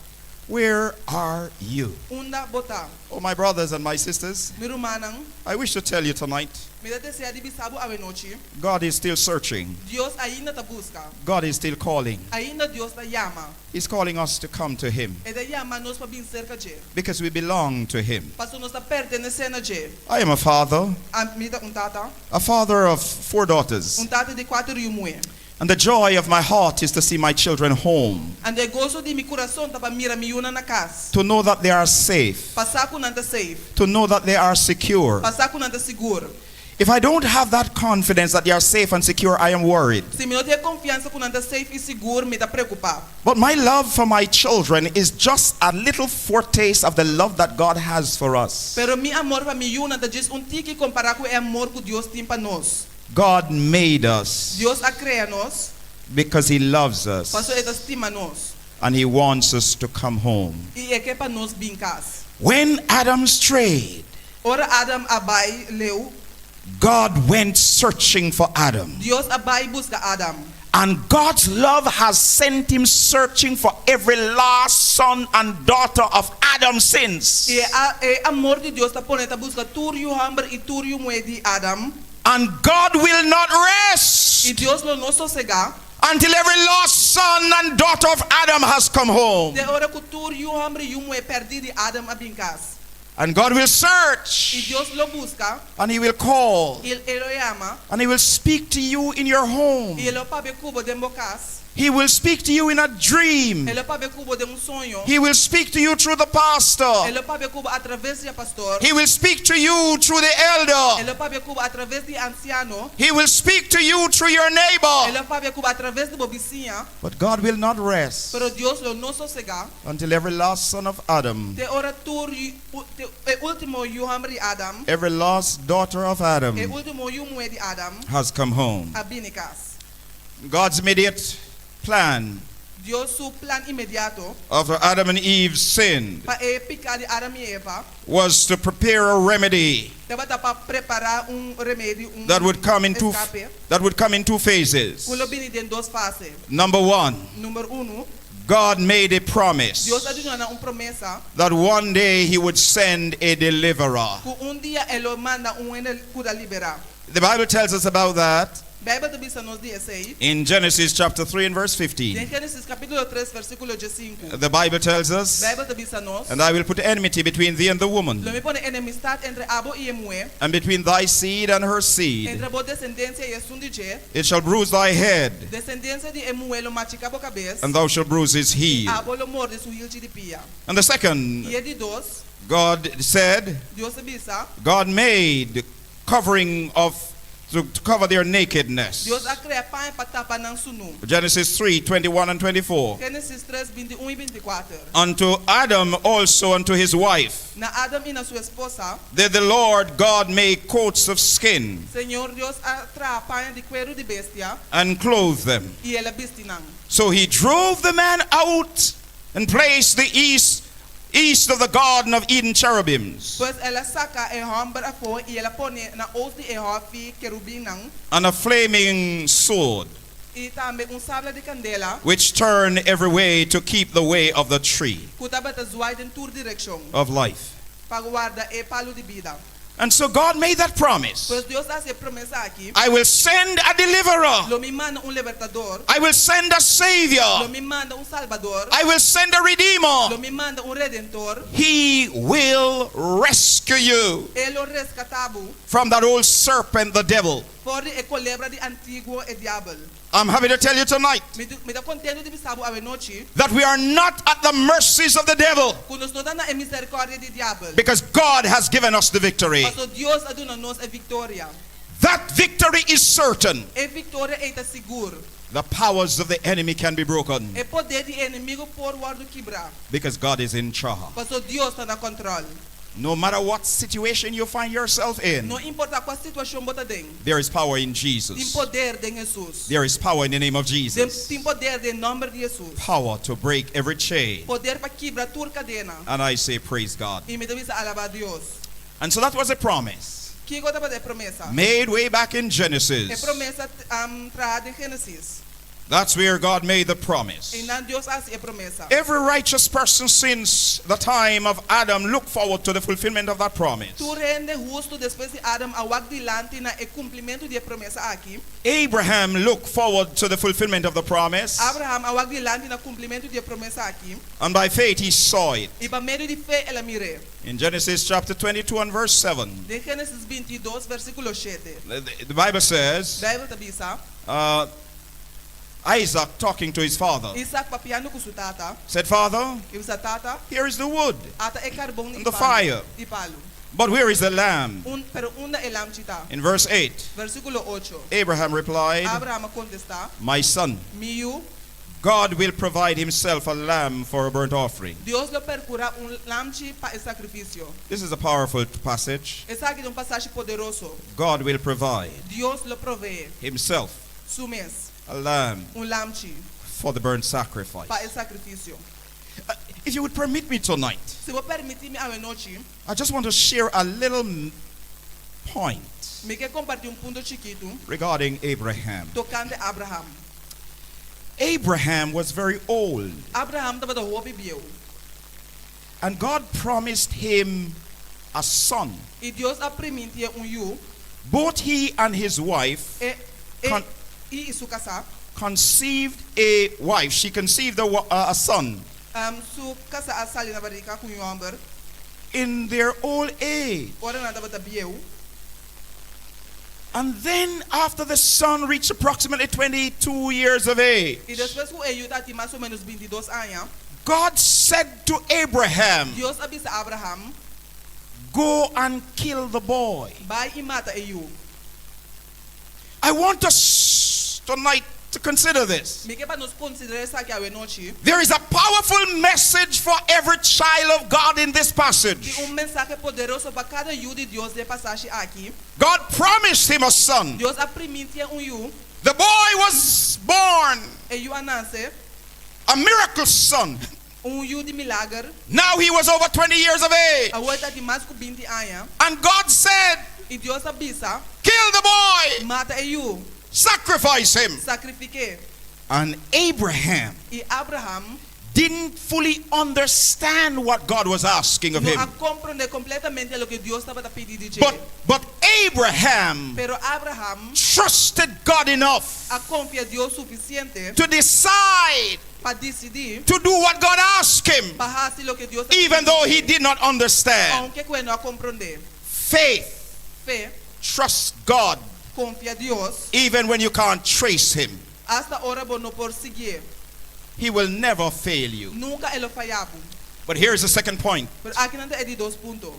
Where are you? Unda bo ta? Oh, my brothers and my sisters, Mi rumannan, I wish to tell you tonight mi ta deseá di bisa bo awe nochi, God is still searching, Dios ainda ta buska. God is still calling. Ainda Dios ta yama. He's calling us to come to Him E ta yama nos pa bin serka dje. because we belong to Him. Pasobra nos ta pertenesé na dje. I am a father, Mi ta un tata, a father of four daughters. un tata di kuater yu muhé. And the joy of my heart is to see my children home, Anto e goso di mi kurason ta pa mira mi yunan na kas. to know that they are safe, Pa sa ku nan ta safe. to know that they are secure. Pa sa ku nan ta sigur. If I don't have that confidence that they are safe and secure, I am worried. Si mi no tin e konfiansa ku nan ta safe i sigur, mi ta preokupá. But my love for my children is just a little foretaste of the love that God has for us. Pero mi amor pa mi yunan ta djis un tiki kompará ku e amor ku Dios tin pa nos. God made us Dios a krea nos because He loves us pasobra e ta stima nos and He wants us to come home. i e ke pa nos bin kas. When Adam strayed, Ora Adam a bai leu, God went searching for Adam. Dios a bai buska Adam. And God's love has sent him searching for every last son and daughter of Adam since. I e amor di Dios ta pon'é ta buska tur yu hòmber i tur yu muhé di Adam. And God will not rest I Dios lo no sosegá until every lost son and daughter of Adam has come home. te ora ku tur yu hòmber i yu muhé pèrdí di Adam a bin kas. And God will I search Dios lo buska and he will call i e lo yama and he will speak to you in your home. i e lo papia ku bo den bo kas. He will speak to you in a dream. E lo papia ku bo den un soño. He will speak to you through the pastor. E lo papia ku bo atraves di e pastor. He will speak to you through the E elder. lo papia ku bo atraves di ansiano. He will speak to you through your E neighbor. lo papia ku bo atraves di bo bisiña. But God will not rest Pero Dios lo no sosegá until every last son of Adam, te ora tur yu, te e último yu hòmber di Adam, every last daughter of Adam e último yu muhé di Adam has come home. a bini kas. God's immediate plan Dios su plan inmediato after Adam and Eve sinned pa e piká di Adam i Eva was to prepare a remedy tabata pa prepará un remedi, un that would come in two eskape that would come in two phases. ku lo bini den dos fase. Number one, Number unu, God made a promise Dios a duna nan un promesa that one day he would send a deliverer. ku un dia e lo manda un hende ku ta liberá. The Bible tells us about that Beibel ta bisa nos di esei in Genesis chapter 3 and verse den 15. Génesis kapítulo 3 versíkulo 15. The Bible tells us, Beibel ta bisa nos, And I will put enmity between thee and the woman, Lo mi pone enemistat entre abo i e muhé, and between thy seed and her seed. entre bo desendensia i esun di dje. It shall bruise thy head, Desendensia di e muhé lo machiká bo kabes, and thou shalt bruise his i heel. abo lo morde su hilchi di pia. And the second, I e di dos, God said, Dios a bisa, God made covering of to, to cover their nakedness. Dios a krea paña pa tapa nan sunú. Genesis 3 21 and 24. Génesis 3, 21 i 24. Unto Adam also unto his wife Na Adam i na su esposa, did the Lord God make coats of skin Señor Dios a traha paña di kueru di bestia and clothe them. i el a bisti nan. So he drove the man out and placed the east east of the garden of Eden cherubims Pues el a saka e hòmber afó i el a pone na ost di e hòfi kerubinnan and a flaming sword i tambe un sabla di kandela which turned every way to keep the way of the tree ku tabata zwai den tur direkshon of life. pa warda e palu di bida. And so God made that promise. Pues Dios a hasi e promesa aki, I will send a deliverer. Lo mi manda un libertador, I will send a lo savior. mi manda un salbador, I will send a lo redeemer. mi manda un redentor, He will rescue you e lo reskatá bo from that old serpent, the devil. for di e kolebra di antiguo e diabel. I'm happy to tell you tonight Mi mi ta kontentu di bisa bo awe nochi that we are not at the mercies of the devil ku nos no ta na e miserikòrdia di diabel, because God has given us the victory. pasobra Dios a duna nos e viktoria. That victory is certain. E viktoria ei ta sigur. The powers of the enemy can be broken E poder di enemigu por wòrdu kibrá. because God is in charge. Paso Dios ta na kontròl. No matter what situation you find yourself in, No importá kua situashon bo ta den. there is power in Tin Jesus. poder den Hesus. There is power in the name of Den, Jesus. tin poder den nòmber di Hesus. Power to break every chain. Poder pa kibra tur kadena. And I say, Praise God. I mi ta bisa alabá Dios. And so that was a promise Kiko tabata e promesa? made way back in E Genesis. promesa um, trahá den Génesis. That's where God made the promise. Einan Dios a hasi e promesa. Every righteous person since the time of Adam looked forward to the fulfillment of that promise. Tur hende hustu despues di Adam a wak dilanti na e kumplimentu di e promesa aki. Abraham looked forward to the fulfillment of the promise, Abraham a wak dilanti na kumplimentu di e promesa aki. and by faith he saw it. I pa medio di fe el a mir'é. In Genesis chapter 22 and verse 7, Den Génesis 22, versíkulo 7. the Bible says, Beibel ta bisa, Isaac talking to his father Isaac papiando ku su tata, said, Father, el a bisa tata, here is the wood, ata e karbon And i the palu. fire. I palu. but where is the lamb? Un, pero unda e lamchi ta? In verse 8, Versíkulo 8. Abraham replied, Abraham a kontestá, My son, Mi yu, God will provide himself a lamb for a burnt offering. Dios lo perkurá un lamchi pa e sakrifisio. This is a powerful passage. Esaki ta un pasashi poderoso. God will provide Dios lo proveé himself su mes a lamb un lamchi for the burnt sacrifice. pa e sakrifisio. If you would permit me tonight, Si bo permití mi awe nochi, I just want to share a little point mi ke kompartí un punto chikitu regarding Abraham. tokante Abraham. Abraham was very old, Abraham tabata hopi bieu. and God promised him a son. I Dios a primintié un yu, Both he and his wife e, e, i su kasá, conceived a wife. She conceived a son su kasá a sali na barika ku un hòmber, in their old age. ora nan tabata bieu. And then, after the son reached approximately 22 years of age, I despues ku e yu tabatin mas o ménos 22 aña, God said to Abraham, Dios a bisa Abraham, Go and kill the boy. Bai i mata e yu. I want us tonight to consider this. Mi ke pa nos konsiderá esaki awe nochi. There is a powerful message for every child of God in this passage. Tin un mensahe poderoso pa kada yu di Dios den e pasashi aki. God promised him a son. Dios a primintié un yu. The boy was born, E yu a nase, a miracle son. un yu di milager. Now he was over 20 years of age. Awor e tabatin mas ku 20 aña. And God said, I Dios a bisa, Kill the boy, mata e yu, sacrifice him. sakrifik'é. And Abraham I Abraham didn't fully understand what God was asking of no him. a komprondé kompletamente loke Dios tabata pidi di dje. But Abraham Pero Abraham trusted God enough a konfia Dios sufisiente to decide pa disidí to do what God asked him, pa hasi loke Dios a even though he did not understand. Ounke ku e no a komprondé. Faith, Fe, trust God konfia Dios, even when you can't trace him. asta ora bo no por siguié. He will never fail you. Nunka e lo faya bo. But here's the second point. Pero akinan ta e di dos punto.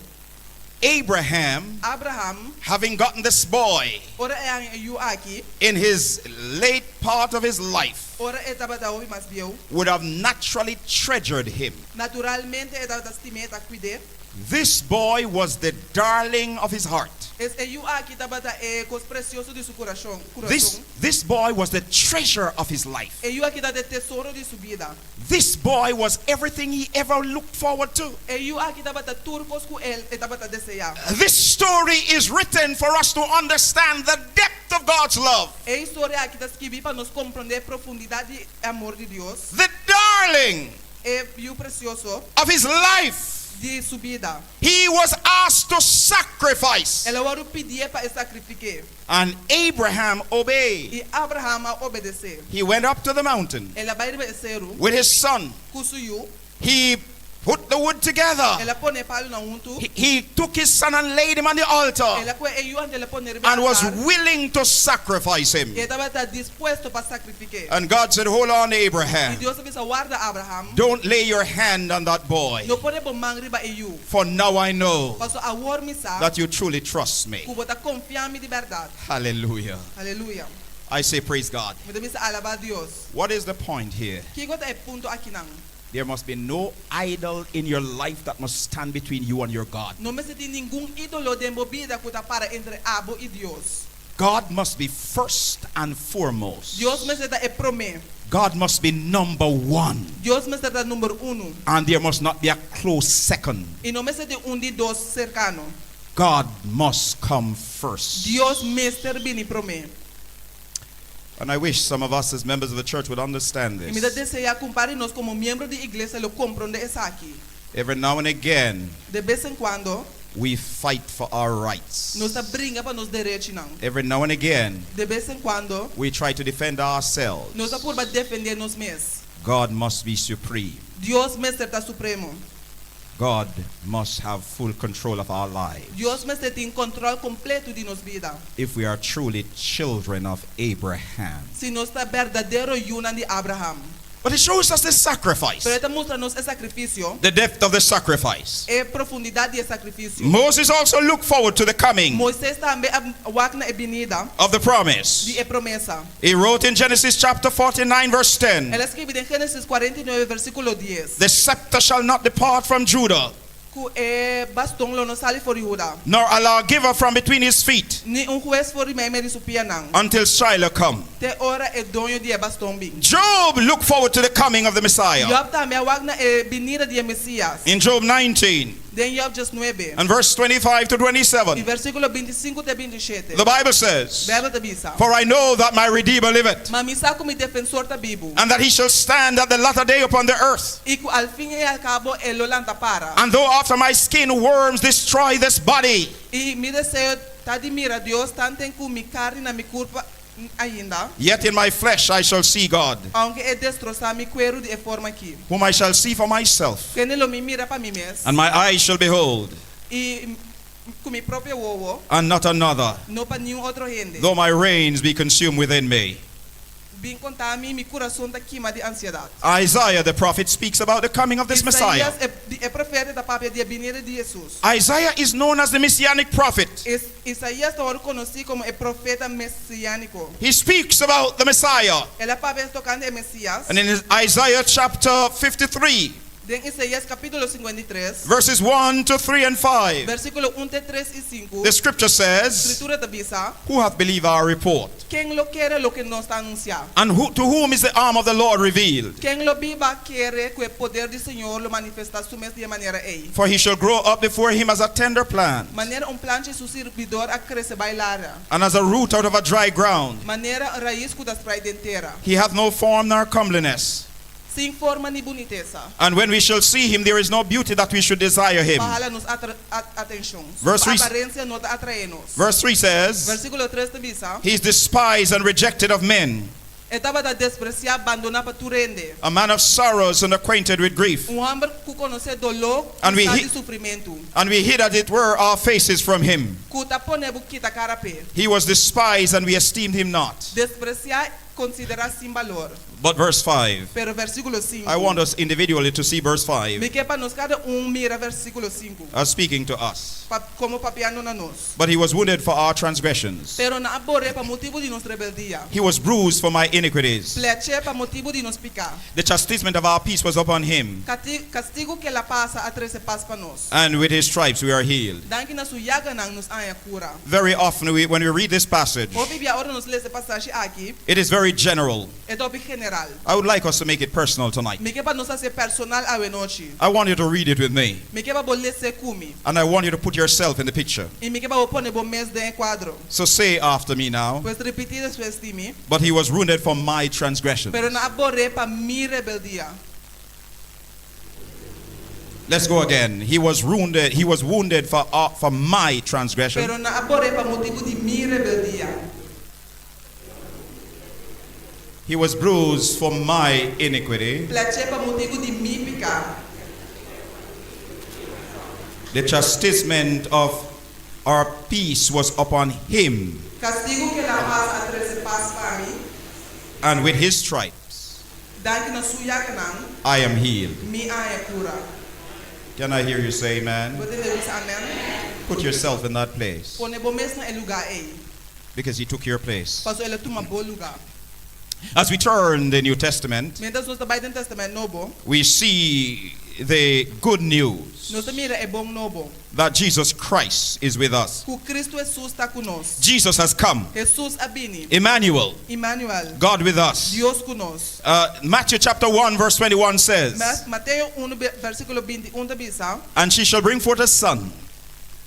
Abraham, Abraham, having gotten this boy ora el a haña e yu aki, in his late part of his life, ora e tabata hopi mas bieu, would have naturally treasured him. naturalmente e tabata stim'é, ta kuid'é. This boy was the darling of his heart. Es e yu aki tabata e kos presioso di su kurason. This, this boy was the treasure of his life. E yu aki tabata e tesoro di su bida. This boy was everything he ever looked forward to. E yu aki tabata tur kos ku e tabata deseá. This story is written for us to understand the depth of God's love. E historia aki ta skibí pa nos komprondé profundidat di amor di Dios. The darling E yu presioso of his life. di su bida. He was asked to sacrifice. El a wòrdu pidí pa e sakrifik'é. And Abraham obeyed. I Abraham a obedesé. He went up to the mountain El a bai riba e seru with his son. ku su yu. He Put the wood together. El a pone e palunan huntu. He took his son and laid him on the altar El a kue e yu anto el a pone riba e and was altar. willing to sacrifice him. I e tabata dispuesto pa sakrifik'é. And God said, Hold on, I Abraham. Dios a bisa, Warda, Abraham. Don't lay your hand on that boy. No pone bo man riba e yu. For now I know Paso awor mi sa that you truly trust me. ku bo ta konfia mi di bèrdat. Hallelujah. Aleluya. I say, Praise God. Mi ta bisa alabá Dios. What is the point here? Kiko ta e punto akinan? There must be no idol in your life that must stand between you and your God. No mester tin ningun ídolo den bo bida ku ta para entre abo i Dios. God must be first and foremost. Dios mester ta e promé. God must be number one. Dios mester ta number unu. And there must not be a close second. I no mester tin un di dos serkano. God must come first. Dios mester bini promé. And I wish some of us as members of the church would understand I mi ta this. deseá ku un par di nos komo miembro di iglesia lo komprondé esaki. Every now and again, De bes en kuando, we fight for our rights. nos ta bringa pa nos derechinan. Every now and again, De bes en kuando, we try to defend ourselves. nos ta purba defendé nos mes. God must be supreme. Dios mester ta supremo. God must have full control of our lives. Dios mester tin kontròl kompleto di nos bida. If we are truly children of Abraham. Si nos ta berdadero yunan di Abraham. But it shows us the sacrifice, Pero e ta mustra nos e sakrifisio, the depth of the sacrifice. e profundidat di e sakrifisio. Moses also looked forward to the coming Moises tambe a wak na e binida of the promise. di e promesa. He wrote in Genesis chapter 49, verse 10 El a skirbi den Génesis 49, versíkulo 10, The scepter shall not depart from Judah, ku e baston lo no sali for di Huda, nor a lawgiver from between his feet, ni un hues for di meimei di su pianan, until Shiloh come. te ora e doño di e baston bin. Job looked forward to the coming of the Messiah. Job tambe a wak na e binida di e Mesias. In Job 19 Den Job 19, and verse 25 to i 27, versíkulo 25 te 27, the Bible says, Beibel ta bisa, For I know that my Redeemer liveth, Ma mi sa ku mi defensor ta bibu, and that he shall stand at the latter day upon the earth. i ku al fin i al kabo e lo lanta para. And though after my skin worms destroy this body, I mi deseo ta di mira Dios tanten ku mi karni na mi kurpa ainda, yet in my flesh I shall see God, ounke e destrosá mi kueru di e forma akí. whom I shall see for myself, Kende lo mi mira pa mi mes, and my eyes shall behold, i ku mi propio wowo, and not another, no pa niun otro hende. though my reins be consumed within me. Bin konta mi, mi kurason ta kima di ansiedat. Isaiah the prophet speaks about the coming of this Messiah. Isaías, e, e profeta, ta papia di e binida di Hesus. Isaiah is known as the messianic prophet. Es, Isaías ta wòrdu konosí komo e profeta mesiániko. He speaks about the Messiah. El a papia tokante e Mesias. And in Isaiah chapter 53, Den Isaías kapítulo 53, verses 1 to 3 and 5, versíkulo 1 te 3 i 5, the scripture says, Skritura ta bisa, Who hath believed our report? Ken lo kere loke nos ta anunsiá? And who, to whom is the arm of the Lord revealed? Ken lo biba kere ku e poder di Señor lo manifestá su mes di e manera ei? For he shall grow up before him as a tender plant, Manera un planchi su sirbidor a krese bai lara, and as a root out of a dry ground. manera rais ku ta spreit den tera, He hath no form nor comeliness. sin forma ni bunitesa, And when we shall see him, there is no beauty that we should desire him. pa hala nos atenshon. Verse Su 3 aparensia no ta atraé nos. Verse 3 says, Versíkulo 3 ta bisa, He is despised and rejected of men, E tabata despresiá, bandoná pa tur hende. a man of sorrows and acquainted with grief. Un hòmber ku konosé doló And we i sa hi- di sufrimentu, And we hid, as it were, our faces from him. ku ta pone bo kita kara p'e. He was despised and we esteemed him not. Despresiá, konsiderá sin balor. But verse 5, Pero versíkulo 5. I want us individually to see verse 5 Mi ke pa nos kada un mira versíkulo 5. as speaking to us. Pa, komo papiando na nos. But he was wounded for our transgressions, Pero nan a bor'é pa motibu di nos rebeldia. he was bruised for my iniquities. Plèch'é pa motibu di nos piká. The chastisement of our peace was upon him, Kastigu ku el a pasa a trese pas pa nos. and with his stripes we are healed. Danki na su yaganan nos a haña kura. Very often, we, when we read this passage, Hopi bia ora nos lesa e pasashi aki, it is very general. e ta hopi general. I would like us to make it personal tonight. Mi ke pa nos hasié personal awe nochi. I want you to read it with me, Mi ke pa bo les'é ku mi. and I want you to put yourself in the picture. I mi ke pa bo pone bo mes den e kuadro. So say after me now, Pues ripití despues di mi. but he was wounded for my transgressions. Pero nan a bor'é pa mi rebeldia. Let's go again. He was wounded. He was wounded for uh, for my transgression. Pero nan a bor'é pa motibu di mi rebeldia. He was bruised for my iniquity. Plèch'é pa motibu di mi piká. The chastisement of our peace was upon him. Kastigu ku el a pasa a trese pas pa mi. And with his stripes. Danki na su yaganan. I am healed. Mi a haña kura. Can I hear you say amen? Bo tende bisa amen? Put yourself in that place. Pone bo mes na e lugá ei. Because he took your place. Paso el a tuma bo lugá. As we turn the New Testament, Mientras nos ta bai den Tèstamènt Nobo, we see the good news nos ta mira e bon nobo. that Jesus Christ is with us. Ku Kristu Hesus ta ku nos. Jesus has come. Hesus a bini. Emmanuel, Emmanuel. God with us. Dios ku nos. Uh, Matthew chapter 1 verse 21 says, Mateo 1 versíkulo 21 ta bisa. And she shall bring forth a son.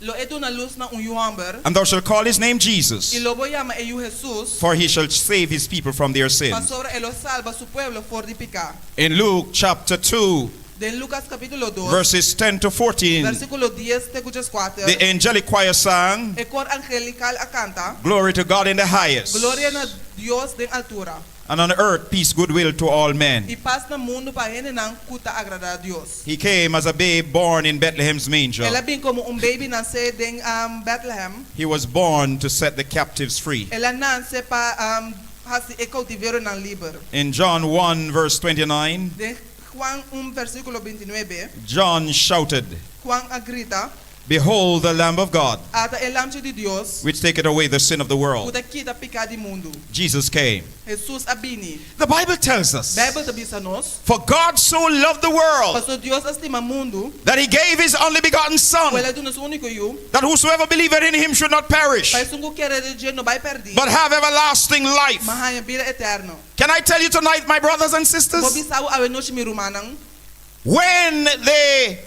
Lo e duna lus na un yu hòmber. And thou shalt call his name Jesus. I lo bo yama e yu Hesus. For he shall save his people from their sins. Pasobra e lo salba su pueblo for di piká. In Luke chapter 2. Den Lukas kapítulo 2. Verses 10 to 14. Versíkulo 10 te ku 14. The angelic choir sang. E kor angelikal a kanta. Glory to God in the highest. Gloria na Dios den altura. And on earth peace, goodwill to all men. I pas na mundu pa hendenan ku ta agradá Dios. He came as a babe born in Bethlehem's manger. El a bin komo un baby nasé den Bethlehem. He was born to set the captives free. El a nase pa hasi e koutiveronan liber. In John 1 verse 29. Den Juan 1 versíkulo 29. John shouted. Juan a grita. Behold the Lamb of God. Ata e Lamchi di Dios. Which taketh away the sin of the world. Ku ta kita piká di mundu. Jesus came. Hesus a bini. The Bible tells us. Beibel ta bisa nos. For God so loved the world. Paso Dios a stima mundu. That he gave his only begotten son. Ku el a duna su úniko yu. That whosoever believeth in him should not perish. Pa esun ku kere den dje no bai pèrdí. But have everlasting life. Ma haña bida eterno. Can I tell you tonight, my brothers and sisters? Por bisa bo awe nochi mi rumannan. When the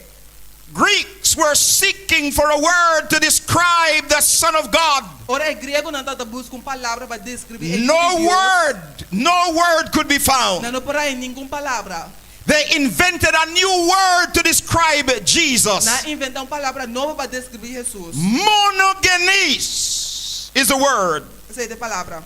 Greeks were seeking for a word to describe the Son of God. Ora e griegonan tabata buska un palabra pa deskribí e Yu No di Dios. word, no word could be found. Nan no por haña ningun palabra. They invented a new word to describe Jesus. Nan a inventá un palabra nobo pa deskribí Hesus. Monogenes is the word. Esei ta e palabra.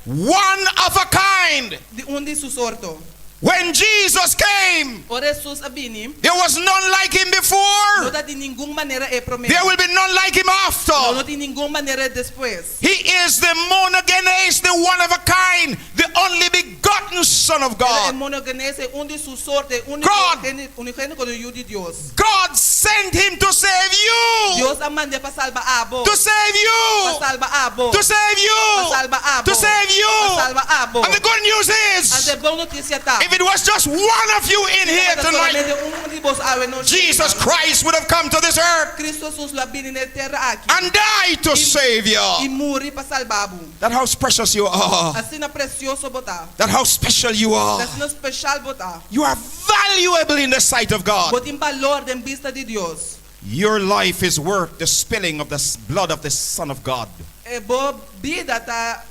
One of a kind. Di un di su sorto. When Jesus came, Ora Hesus a bini, there was none like him before. No tatin ningun manera e promé. There will be none like him after. Lo no tin ningun manera e despues. He is the monogenes, the one of a kind, the only begotten Son of El ta e God. monogenes, e un di su sorto, e úniko God. unigéniko di Yu di Dios. God sent him to save you. Dios a mand'é pa salba abo. To save you. Pa salba abo. To save you. Pa salba abo. To save you. Pa salba abo. And the good news is. Anto e bon notisia ta. If it was just one of you in here tonight. Solamente un di boso awe nochi. Jesus Christ would have come to this earth. Cristo Jesus lo a bini na e tera aki. And die to save you. I muri pa salba bo. That how precious you are. Asina presioso bo ta. That how special you are. Asina speshal bo ta. You are valuable in the sight of God. Bo tin balor den bista di Dios. Your life is worth the spilling of the blood of the Son of God. E bo bida ta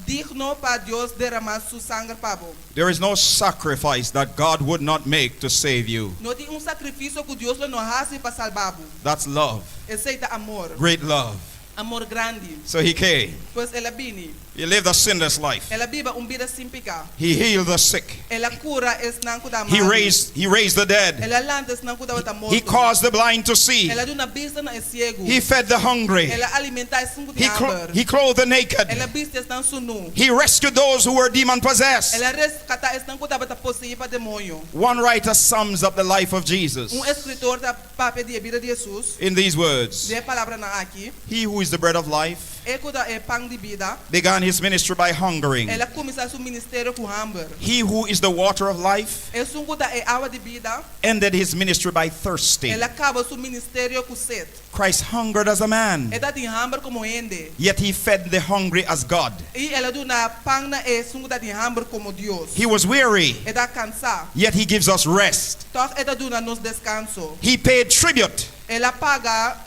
digno pa Dios derama su sanger pa bo. There is no sacrifice that God would not make to save you. No tin un sakrifisio ku Dios lo no hasi pa salba bo. That's love. Esei ta amor. Great love. Amor grandi. So he came. Pues el a bini. He lived a sinless life. El a biba un bida sin piká. He healed the sick. El a kura esnan ku ta He malu. raised, he raised the dead. El a lanta esnan ku tabata morto. He caused the blind to see. El a duna bista na e siegu. He fed the hungry. El a alimentá esnan ku He, tin clo- hamber. he clothed the naked. El a bisti esnan sunú. He rescued those who were demon possessed. El a reskatá esnan ku tabata poseí pa demoño. One writer sums up the life of Jesus Un eskritor ta papia di e bida di Hesus in these words. den e palabranan aki. He who is the bread of life E ku ta e pan di bida. began his ministry by hungering. El a kuminsá su ministerio ku hamber. He who is the water of life Esun ku ta e awa di bida. ended his ministry by thirsting. El a kaba su ministerio ku set. Christ hungered as a man, E tatin hamber komo hende. yet he fed the hungry as God. I el a duna pan na esun ku tatin hamber komo Dios. He was weary, E ta kansá. yet he gives us rest. Tòg e ta duna nos deskanso. He paid tribute El a paga.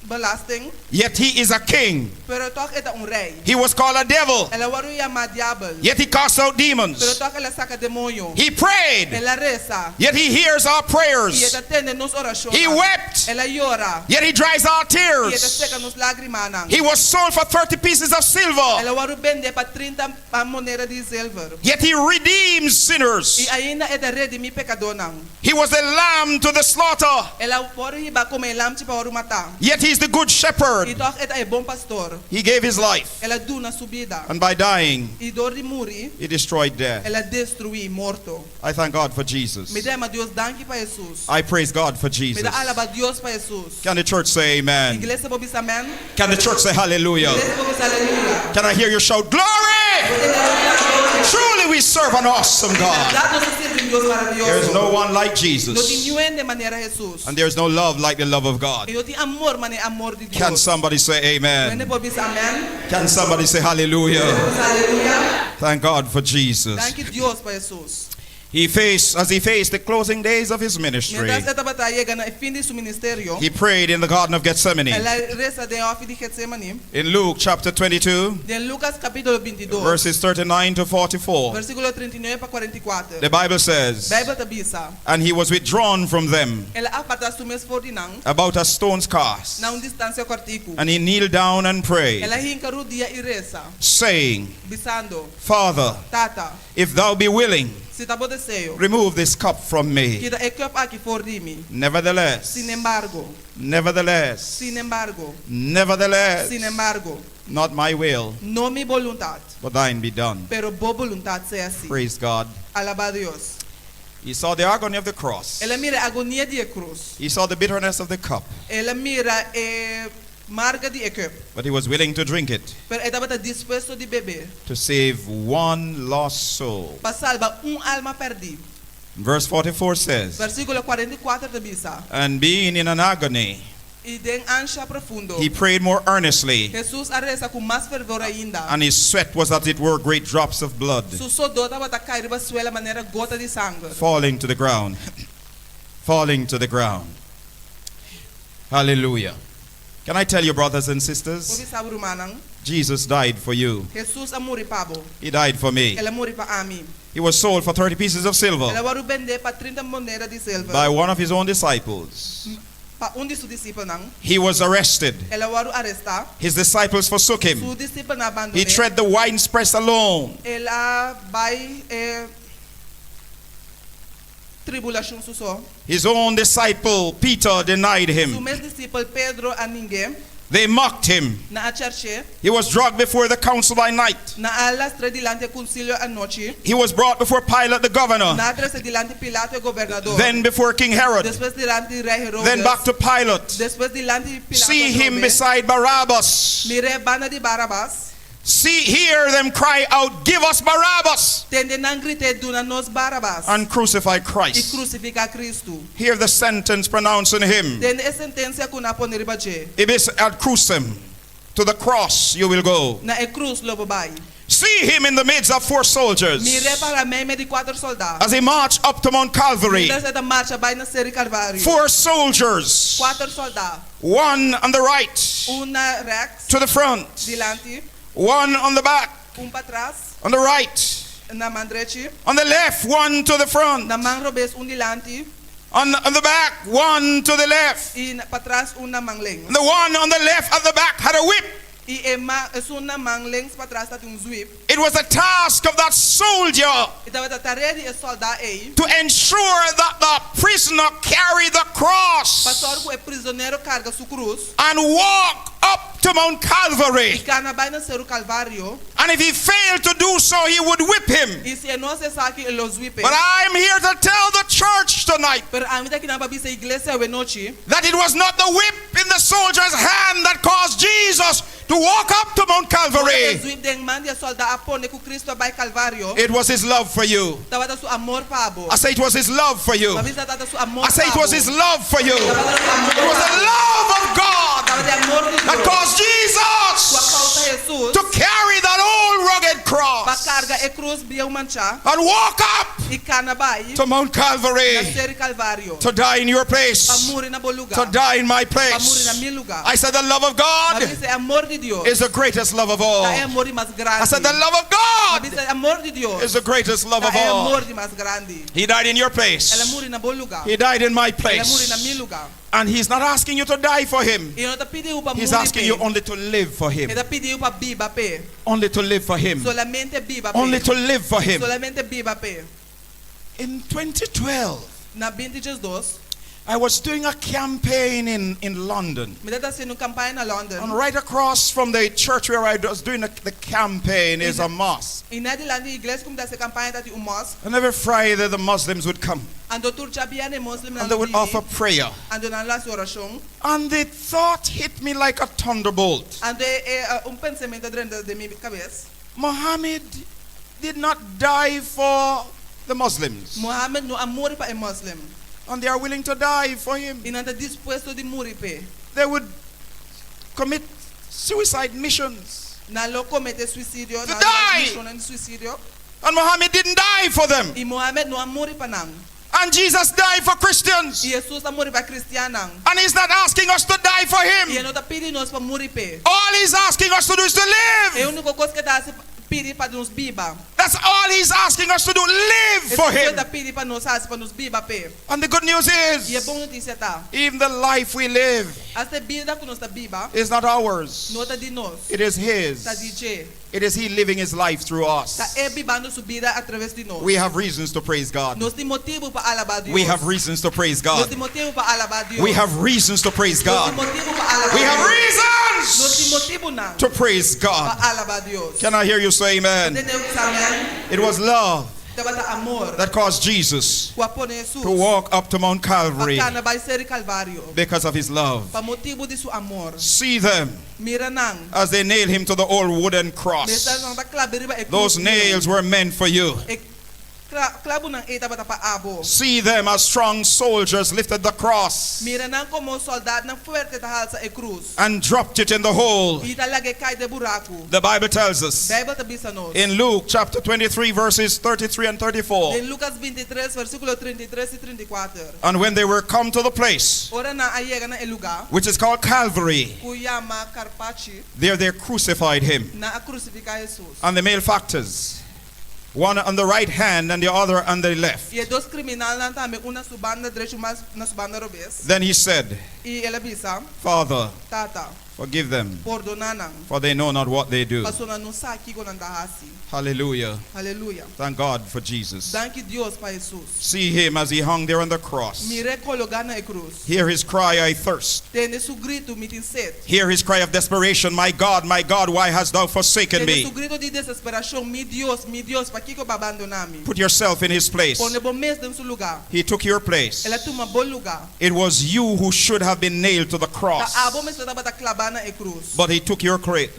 Belasting. Yet he is a king. Pero toch e ta un rei. He was called a devil. El a wòrdu yamá diabel. Yet he cast out Pero demons. toch el a saka demoño. He prayed. El a resa. Yet he hears our I e prayers. ta tende nos orashon. He wept. El a yora. Yet he dries our I e ta seka tears. nos lágrimanan. He was sold for 30 pieces of silver. El a wòrdu bendé pa 30 moneda di zilver. Yet he redeems sinners. I ainda e ta redimí pekadónan. He was the lamb to the slaughter. El a wòrdu hibá komo e lamchi pa wòrdu matá. Yet he's the good I shepherd. tòg e ta e bon pastor. He gave his life. El a duna su bida. And by dying, I dor di muri, he destroyed death. el a destruí morto. I thank God for Jesus. Mi ta yama Dios danki pa Hesus. I praise God for Mi Jesus. ta alabá Dios pa Hesus. Can the church say amen? Iglesia por bisa amèn. Can the church say hallelujah? Iglesia por bisa aleluya. Can I hear you shout glory? Truly we serve an awesome God. Berdat nos ta sirbi un Dios There is maravioso. no one like No tin Jesus. niun hende manera Hesus. And there is no love like the love of God. I no tin amor manera amor di Can Dios. somebody say amen? Hende por bisa amèn. Can somebody say hallelujah? Bisa aleluya. Thank God for Jesus. Danki Dios pa Hesus. He faced, as he faced the closing days of his ministry, Mientras e tabata yega na e fin di su ministerio, he prayed in the Garden of Gethsemane. el a resa den hòfi di Getsemani. In Luke chapter 22, Den Lucas kapítulo 22, verses 39 to 44, versíkulo 39 pa 44, the Bible says, Beibel ta bisa, And he was withdrawn from them El a apartá su mes for di nan about a stone's cast, na un distansia kòrtiku. and he kneeled down and prayed, El a hinka rudia i resa, saying, bisando, Father, Tata, if thou be willing, si ta bo deseo, remove this cup from me. kita e kùp aki for di mi. Nevertheless, Sinembargo, nevertheless, sinembargo, nevertheless, sinembargo, not my will, no mi boluntat, but thine be done. pero bo boluntat sea hasí. Praise God. Alabá Dios. He saw the agony of the cross. El a mira e agonia di e krus. He saw the bitterness of the cup, El a mira e marga di e kùp. but he was willing to drink it Pero e tabata dispuesto di bebe to save one lost soul. pa salba un alma pèrdí. Verse 44 says, Versíkulo 44 ta bisa. And being in an agony, I den ansha profundo, he prayed more earnestly, Hesus a resa ku mas fervor ainda. and his sweat was as it were great drops of blood Su sodó tabata kai riba suela manera gota di sanger. falling to the ground. Falling to the ground. Hallelujah. Can I tell you, brothers and Por sisters, bisa bo rumannan, Jesus died for you. Hesus a muri pa bo. He died for me. El a muri pa ami. He was sold for 30 pieces of El a silver wòrdu bendé pa 30 moneda di silver. by one of his own disciples. Pa un di su disipelnan. He was arrested. El a wòrdu arestá. His disciples forsook him. Su disipelnan a He bandon'é. tread the winepress alone. El a bai e tribulashon su so. His own disciple, Peter, denied Su him. mes disipel Pedro a ning'é. They mocked him. Nan a chèrch'é. He was dragged before the council by night. Nan a lastr'é dilanti e konsilio anochi. He was brought before Pilate the governor, Nan a tres'é dilanti Pilato e gobernador. then before King Herod, Despues dilanti rei Herodes. then back to Pilate. Despues dilanti Pilato See him atrobe. beside Barabbas. Mir'é banda di Barabas. See, hear them cry out, Give us Barabbas! Tende nan grita duna nos Barabas. And crucify I Christ. krusifiká Kristu. Hear the sentence pronounced on him. Tende e sentensia ku nan a pone riba dje. It is ad crucem. To the cross you will go. Na e krus lo bo bai. See him in the midst of four soldiers Mir'é pará meimei di kuater sòldá. as he marched up to Mount Calvary. Mientras e ta marcha bai na Seru Kalvario. Four soldiers, Kuater sòldá. one on the right Un na rèks to the front, dilanti, one on the back, un patras, on the right, na man drechi, on the left, one to the front, na man robes un dilanti on the, on the back, one to the left. i na- patras un na man links. And the one on the left at the back had a whip. I e man esun na man links patras tabatin un zwip. It was the task of that soldier E tabata tarea di e sòldá ei to ensure that the prisoner carried the pa cross sòru ku e prizonero karga su krus and walk up to Mount i Calvary. kana bai na Seru Kalvario. And if he failed to do so, he would whip him. I si e no hasi esaki, e lo zwip e. But I'm here to tell the church tonight Pero ami ta akinan pa bisa iglesia awe nochi that it was not the whip in the soldier's hand that caused Jesus to walk up to Mount E Calvary. zwip den man di e sòldá a pone ku Kristu a bai Kalvario. It was his love for you. Tabata su amor pa bo. I say it was his love for you. Mi a bisa tabata su amor I say it pa was bo. his love for you. Tabata su amor It was pa the bo. love of God Tabata e amor di that Dios caused ku a kousa Jesus Hesus to carry that old rugged pa cross. karga e krus bieu manchá. And walk up I kana bai. to Mount Na Calvary Seru Kalvario. to die in your Pa place, muri na bo lugá. to die in my Pa muri na place. mi lugá. I said, The love of God M'a bisa e amor di Dios. is the greatest love of all. Ta e amor di mas grandi. I said, The love of M'a God bisa e amor di Dios. is the greatest love Ta of e all. amor di mas grandi. He died in your El a place. muri na bo lugá. He died in my El a muri na mi place. lugá. And he's not asking you to die for him. E no ta pidi bo pa He's muri asking p'e. you only to live for him. E ta pidi bo pa biba p'e. Only to live for him. Solamente biba Only p'e. to live for him. Solamente biba p'e. In 2012, Na 2012, I was doing a campaign in London. mi tabata hasiendo un kampaña na London. And right across from the church where I was doing the campaign is a mosque. I net dilanti di iglesia ku mi tabata hasi e kampaña tabatin un mosque. And every Friday the Muslims would come Anto tur djabièrnè moslim and they would offer prayer. Anto nan lo hasi orashon. And the thought hit me like a thunderbolt. Anto e, e, un pensamentu a drenta den mi kabes. Muhammad did not die for the Muslims. Muhammad no a muri pa e moslim. And they are willing to die for him. I nan ta dispuesto di muri p'e. They would commit suicide missions. Nan lo kometé suisidio, To nan lo die! mishon di suisidio. And Muhammad didn't die for them. I Muhammad no a muri pa nan. And Jesus died for Christians. I Jesus a muri pa kristiannan. And he's not asking us to die for I him. e no ta pidi nos pa muri p'e. All he's asking us to do is to E live. úniko kos ku e ta pidi pa nos biba. That's all he's asking us to do. Live for E him. ta pidi pa nos hasi pa nos biba p'e. And the good news I e is, bon notisia ta. even the life we live Asta e bida ku nos ta biba, is not ours. no ta di nos. It is Ta di his. dje. It is he living his life through Ta us. e bibando su bida atraves di nos. We have reasons to praise God. Nos tin motibu pa alabá Dios. We have reasons to praise Nos God. tin motibu pa alabá Dios. We have reasons to praise Nos God. tin motibu pa alabá We have Dios. Nos tin reasons motibunan to praise pa God. alabá Dios. Can I hear you say amen? Tende amèn. It was love Tabata amor that caused Jesus ku a pone Jesus to walk up to Mount Calvary pa kana bai Seru Kalvario because of his love. pa motibu di su amor. See them Mira nan. as they nailed him to the old wooden Mientras cross. nan ta klab'é riba e krus Those bieu. nails were meant for you. E klabunan ei tabata pa abo. See them as strong soldiers lifted the cross Mira nan komo sòldánan fuerte ta halsa e krus. and dropped it in the hole. I ta lag'é kai den buraku. The Bible tells us Beibel ta bisa nos. in Luke chapter 23, verses 33 and 34. Den Lukas 23, versíkulo 33 i 34. And when they were come to the place, Ora nan a yega na e lugá, which is called Calvary, ku yama Karpachi, there they crucified him. nan a krusifiká Hesus. And the malefactors, one on the right hand and the other on the left. I e dos kriminalnan tambe, un na su banda drechi, un mas na su banda robes. Then he said, I el a bisa, Father, Tata, forgive them, pordoná nan, for they know not what they do. pasobra nan no sa kiko nan ta hasi. Hallelujah. Aleluya. Thank God for Jesus. Danki Dios pa Hesus. See him as he hung there on the cross. Mir'é kologá na e krus. Hear his cry, I thirst. Tende su gritu, mi tin set. Hear his cry of desperation, My God, my God, why hast thou forsaken Tende su me? gritu di desesperashon, Mi Dios, mi Dios, pakiko bo a bandoná mi? Put yourself in his place. Pone bo mes den su lugá. He took your place. El a tuma bo lugá. It was you who should have been nailed to the cross. Ta abo mester tabata klabá na e krus. But he took your place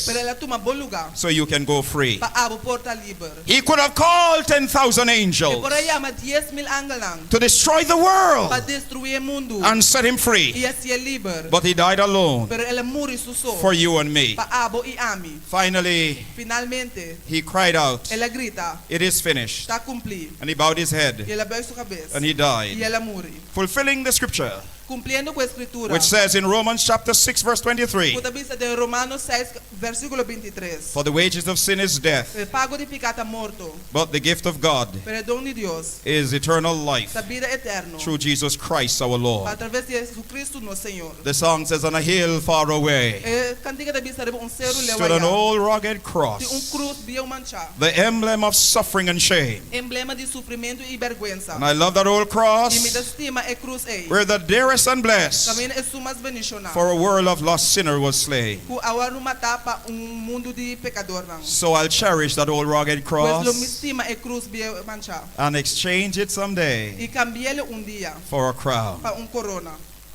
Pero el a tuma bo lugá. so you can go free. Pa abo por ta liber. He could have called 10,000 E angels por a yama 10,000 angelnan to destroy the world pa destruí mundu. and set him free. I hasié liber. But he died alone Pero el a muri su so. for you and me. Pa abo i ami. Finally, Finalmente, he cried out, el a grita, It is finished. Ta kumplí. And he bowed his head I el a bùig su kabes. and he I died. el a muri. Fulfilling the scripture, Kumpliendo ku e skritura. which says in Romans chapter 6, verse 23 Ku ta bisa den Romano 6, versíkulo 23. For the wages of sin is death, E pago di piká ta morto, but the gift of God pero e don di Dios is eternal life ta bida eterno. through Jesus Christ our Lord. Atraves di Hesukristu nos Señor. The song says, On a hill far away E kantika ta bisa riba un seru stood an leu ayá. old rugged Tin un cross, krus bieu manchá. the emblem of suffering and shame. Emblema di sufrimentu i bèrgwensa. And I love that old I mi ta cross stima e krus ei. where the dearest and blessed Kaminda esun mas bendishoná. for a world of lost sinner was slain. Ku a wòrdu matá pa un mundu di pekadornan. So I'll cherish that old rugged Pues lo mi cross stima e krus bieu manchá. and exchange it someday I kambi'é un dia for a crown. pa un korona.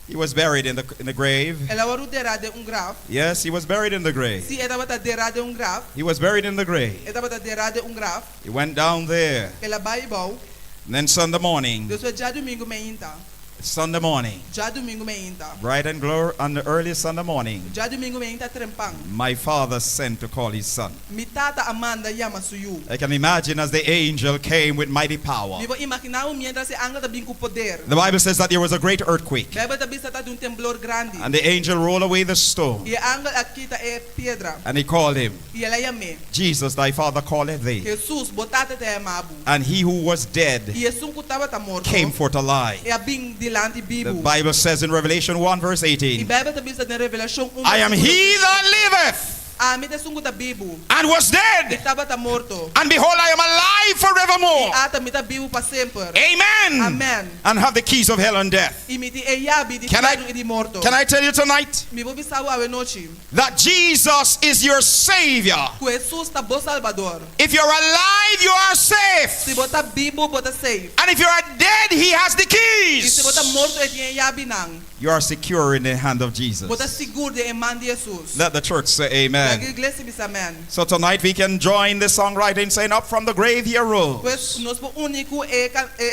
He was buried in the grave. El a wòrdu derá den un graf. Yes, he was buried in the grave. Sí, e tabata derá den un graf. He was buried in the grave. E tabata derá den un graf. He went down there. El a bai abou. And then Sunday morning, Despues djadumingu mainta. Sunday morning, Djadumingu mainta. bright and glory on the early Sunday morning, Djadumingu mainta trempan. my father sent to call his son. Mi tata a manda yama su yu. I can imagine as the angel came with mighty power. Mi por imaginá miéntras e angel ta bin ku poder. The Bible says that there was a great earthquake, Beibel ta bisa tabatin un temblor grandi. and the angel rolled away the stone, I e angel a kita e piedra. and he called him, I el a yam'é. Jesus, thy father calleth thee. Jesus, bo tata ta yama bo. And he who was dead I esun ku tabata morto. came forth alive. El a bin dilanti The bibu. Bible says in Revelation 1, verse I 18, Beibel ta bisa den Revelashon 1. I am he that liveth Ami ta esun ku ta bibu. and was I dead, tabata morto. and behold, I am alive forevermore. I ata mi ta bibu pa semper. Amen. Amen. And have the keys of hell and death. I mi tin e yabi di Can I- fièrnu i di morto. Can I tell you tonight Mi por bisa bo awe nochi. that Jesus is your Savior? Ku Hesus ta bo Salbador. If you're alive, you are Si safe. bo ta bibu, bo ta safe. And if you are dead, He has the I si bo ta keys. morto, e tin e yabinan. You are secure in the hand of Jesus. Bo ta sigur den e man di Hesus. Let the church say Laga amen. iglesia bisa amèn. So tonight we can join the songwriter in saying, Up from the grave he arose. Pues nos por uni ku e, e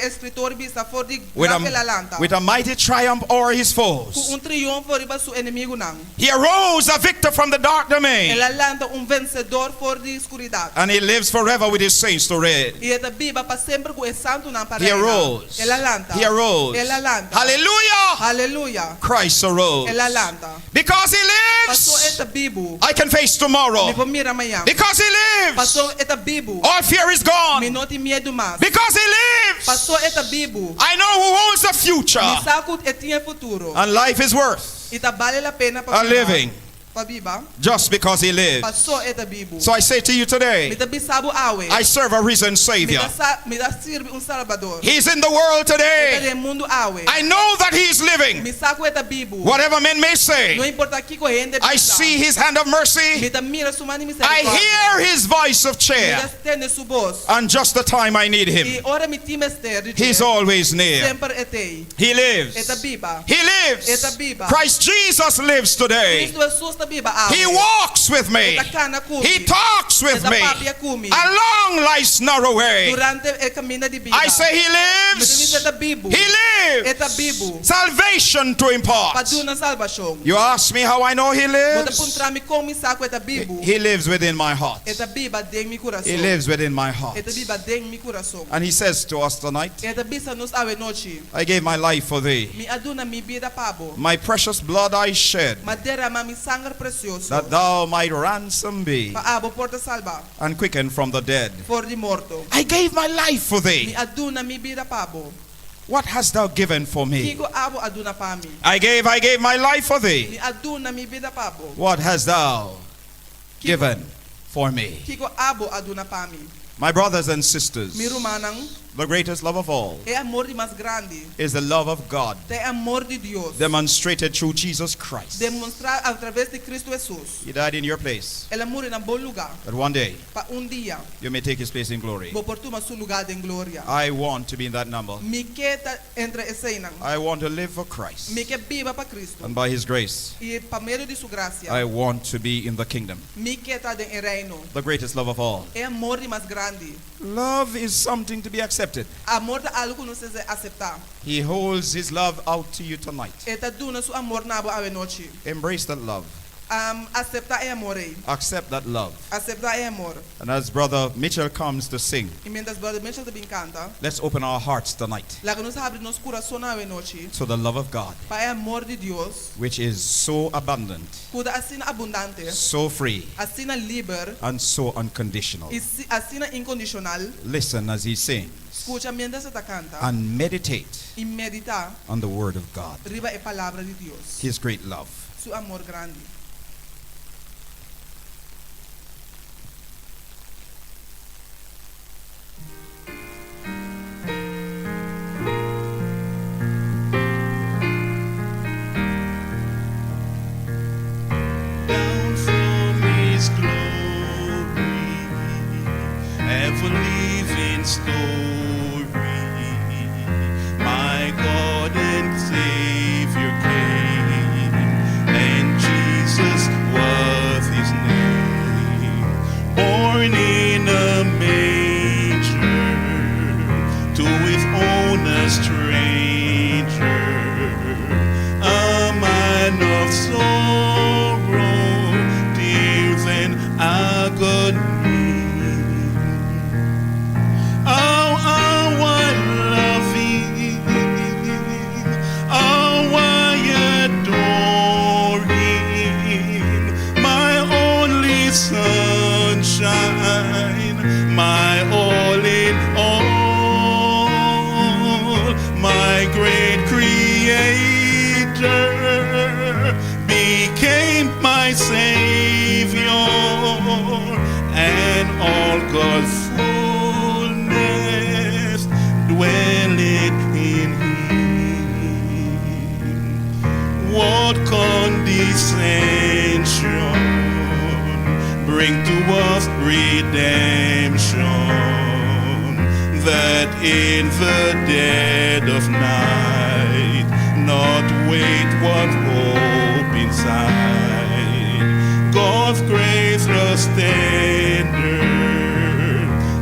eskritor bisa for di With graf el a a, lanta. with a mighty triumph o'er his Ku foes. un triunfo riba su enemigunan. He arose a victor from the dark domain. El a lanta un vensedor for di skuridat. And he lives forever with his saints to reign. I e ta biba pa semper ku e santunan pa He reina. arose. El a lanta. He arose. El a lanta. Hallelujah! Aleluya. Christ arose. El a lanta. Because he Paso lives, e ta bibu. I can face tomorrow. Mi por mira mañan. Because he lives, Paso e ta bibu. all fear is Mi gone. no tin miedu mas. Because he lives, Paso e ta bibu. I know who holds the future. Mi sa ku e tin e futuro. And life is worth I ta bale la pena pa a biba. living Pa biba. just because he lives. Paso e ta bibu. So I say to you Mi today, ta bisa bo awe. I serve a risen Mi Savior. ta sa, mi ta sirbi un Salbador. He's in the world E ta today. den mundu awe. I know that he is living. Mi sa ku e ta bibu. Whatever men may No say, importá kiko hende I bisa. see his hand of Mi mercy. ta mira su man di I misericordia. hear his voice of Mi cheer. ta tende su bos. And just the time I need I him, ora mi tin mester di dje, he's always near. semper e t'ei. He E ta lives. biba. He E ta lives. biba. Christ Jesus lives today. Kristu Hesus ta biba awe. He walks with me. E ta kana ku mi. He talks with E ta me. papia ku mi. Along life's narrow way. Durante e kaminda di bida. I say he Mi ta bisa lives. e ta bibu. He E ta lives. bibu. Salvation to Pa impart. duna salbashon. You ask me how I know he Bo ta lives? puntra mi kon mi sa ku e ta bibu. He lives within my heart. E ta biba den mi kurason. He lives within my heart. E ta biba den mi kurason. And he says to us tonight, E ta bisa nos awe nochi. I gave my life for thee. Mi a duna mi bida pa bo. My precious blood I shed, M'a derama mi sanger presioso. that thou might ransom be Pa abo por ta salbá. and quicken from the dead. For di morto. I gave my life for Mi thee. a duna mi bida pa bo. What hast thou given for me? Kiko abo a duna pa mi. I gave my life for Mi thee. a duna mi bida pa bo. What hast thou given for me? Kiko abo a duna pa mi. My brothers and sisters, Mi rumannan, the greatest love of all e amor di mas grandi. is the love of God Ta e amor di Dios. demonstrated through Jesus Christ. Demostrá atraves di Kristu Hesus. He died in your place, El a muri na bo lugá. that one day Pa un dia, you may take his place in glory. bo por tuma su lugá den gloria. I want to be in that number. Mi ke ta entre eseinan. I want to live for Christ. Mi ke biba pa Kristu. And by his grace, I pa medio di su grasia. I want to be in the kingdom. Mi ke ta den e reino. The greatest love of all. E amor di mas grandi. Love is something to be accepted. Amor ta algu ku nos mester aseptá. He holds his love out to you tonight. E ta duna su amor na bo awe nochi. Embrace that love. Um, aseptá e amor ei. Accept that love. Aseptá e amor. And as Brother Mitchell comes to sing, I miéntras Brother Mitchell ta bin kanta, let's open our hearts tonight laga nos habri nos kurason awe nochi to the love of God, pa e amor di Dios, which is so abundant, ku ta asina abundante, so free, asina liber and so unconditional. i si- asina inkondishonal. Listen as he sings Skucha miéntras e ta kanta and meditate i meditá on the Word of God, riba e palabra di Dios, His great love. su amor grandi. Down from his glory, ever living story, my God and Savior came, and Jesus was his name. Born in a manger, to his own a stranger. agony. Oh, how I love him. How I adore him. My only sunshine, my all in all, my great creator became my savior, and all God's fullness dwelleth in him. What condescension bring to us redemption, that in the dead of night not wait what hope inside. God's grace thus tender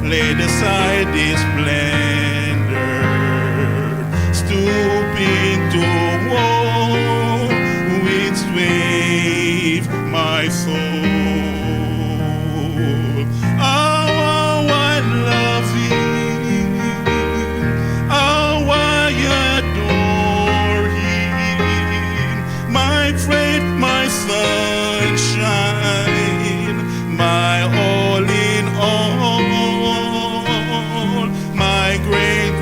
laid aside his splendor, stooping to woe, which save my soul. Oh, how I love him. How I adore him. My friend, my sunshine, my all in all, my great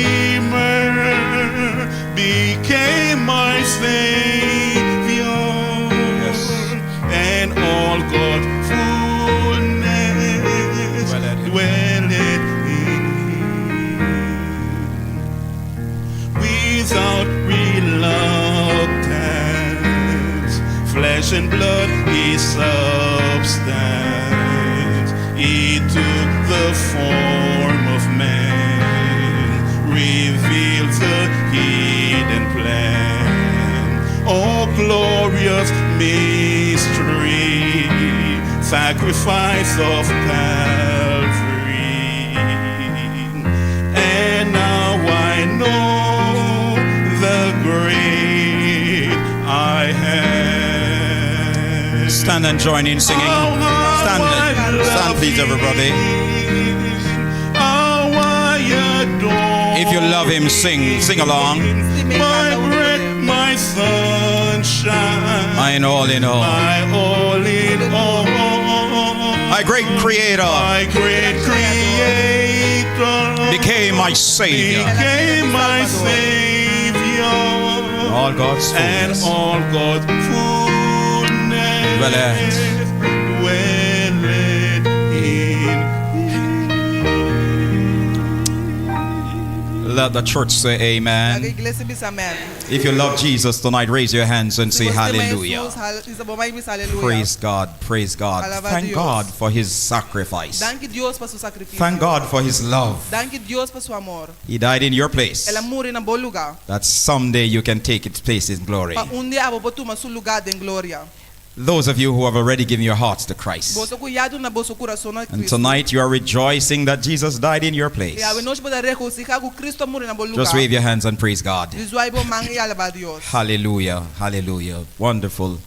Redeemer became my Savior. And all God's fullness dwelleth in him. Without reluctance, flesh and blood is substance. He took the form of man, revealed the hidden plan. Oh, glorious mystery, sacrifice of Calvary. And now I know the great I am. Stand and join in singing. Oh, Stand, how I stand, love please, everybody. him. How I adore If you love him, sing, sing along. My bread, my sunshine, Mine all in all. my all in all, My great creator my great creator became my savior. became my savior, All God's and fullness. all God's fullness Dwelleth. dwelleth in Let the church say Laga amen. iglesia bisa amen. If you love Jesus tonight, raise your hands and say Si bo stima hallelujah. Jesus, hisa bo man bisa hallelujah. Praise God, praise God. Alaba Thank Dios. God for his sacrifice. Danki Dios pa su sakrifisio. Thank God for his love. Danki Dios pa su amor. He died in your place. El a muri na bo lugá. That someday you can take its place in glory. Pa un dia bo tuma su lugá den gloria. Those of you who have already given your hearts to Christ. Boso ku ya a duna boso kurason na And Kristo. tonight you are rejoicing that Jesus died in your place. I awe nochi bo ta regosihá ku Kristo a muri na bo lugá. Just wave your hands and praise God. Zwai bo man i alabá Dios. Hallelujah, hallelujah. Wonderful.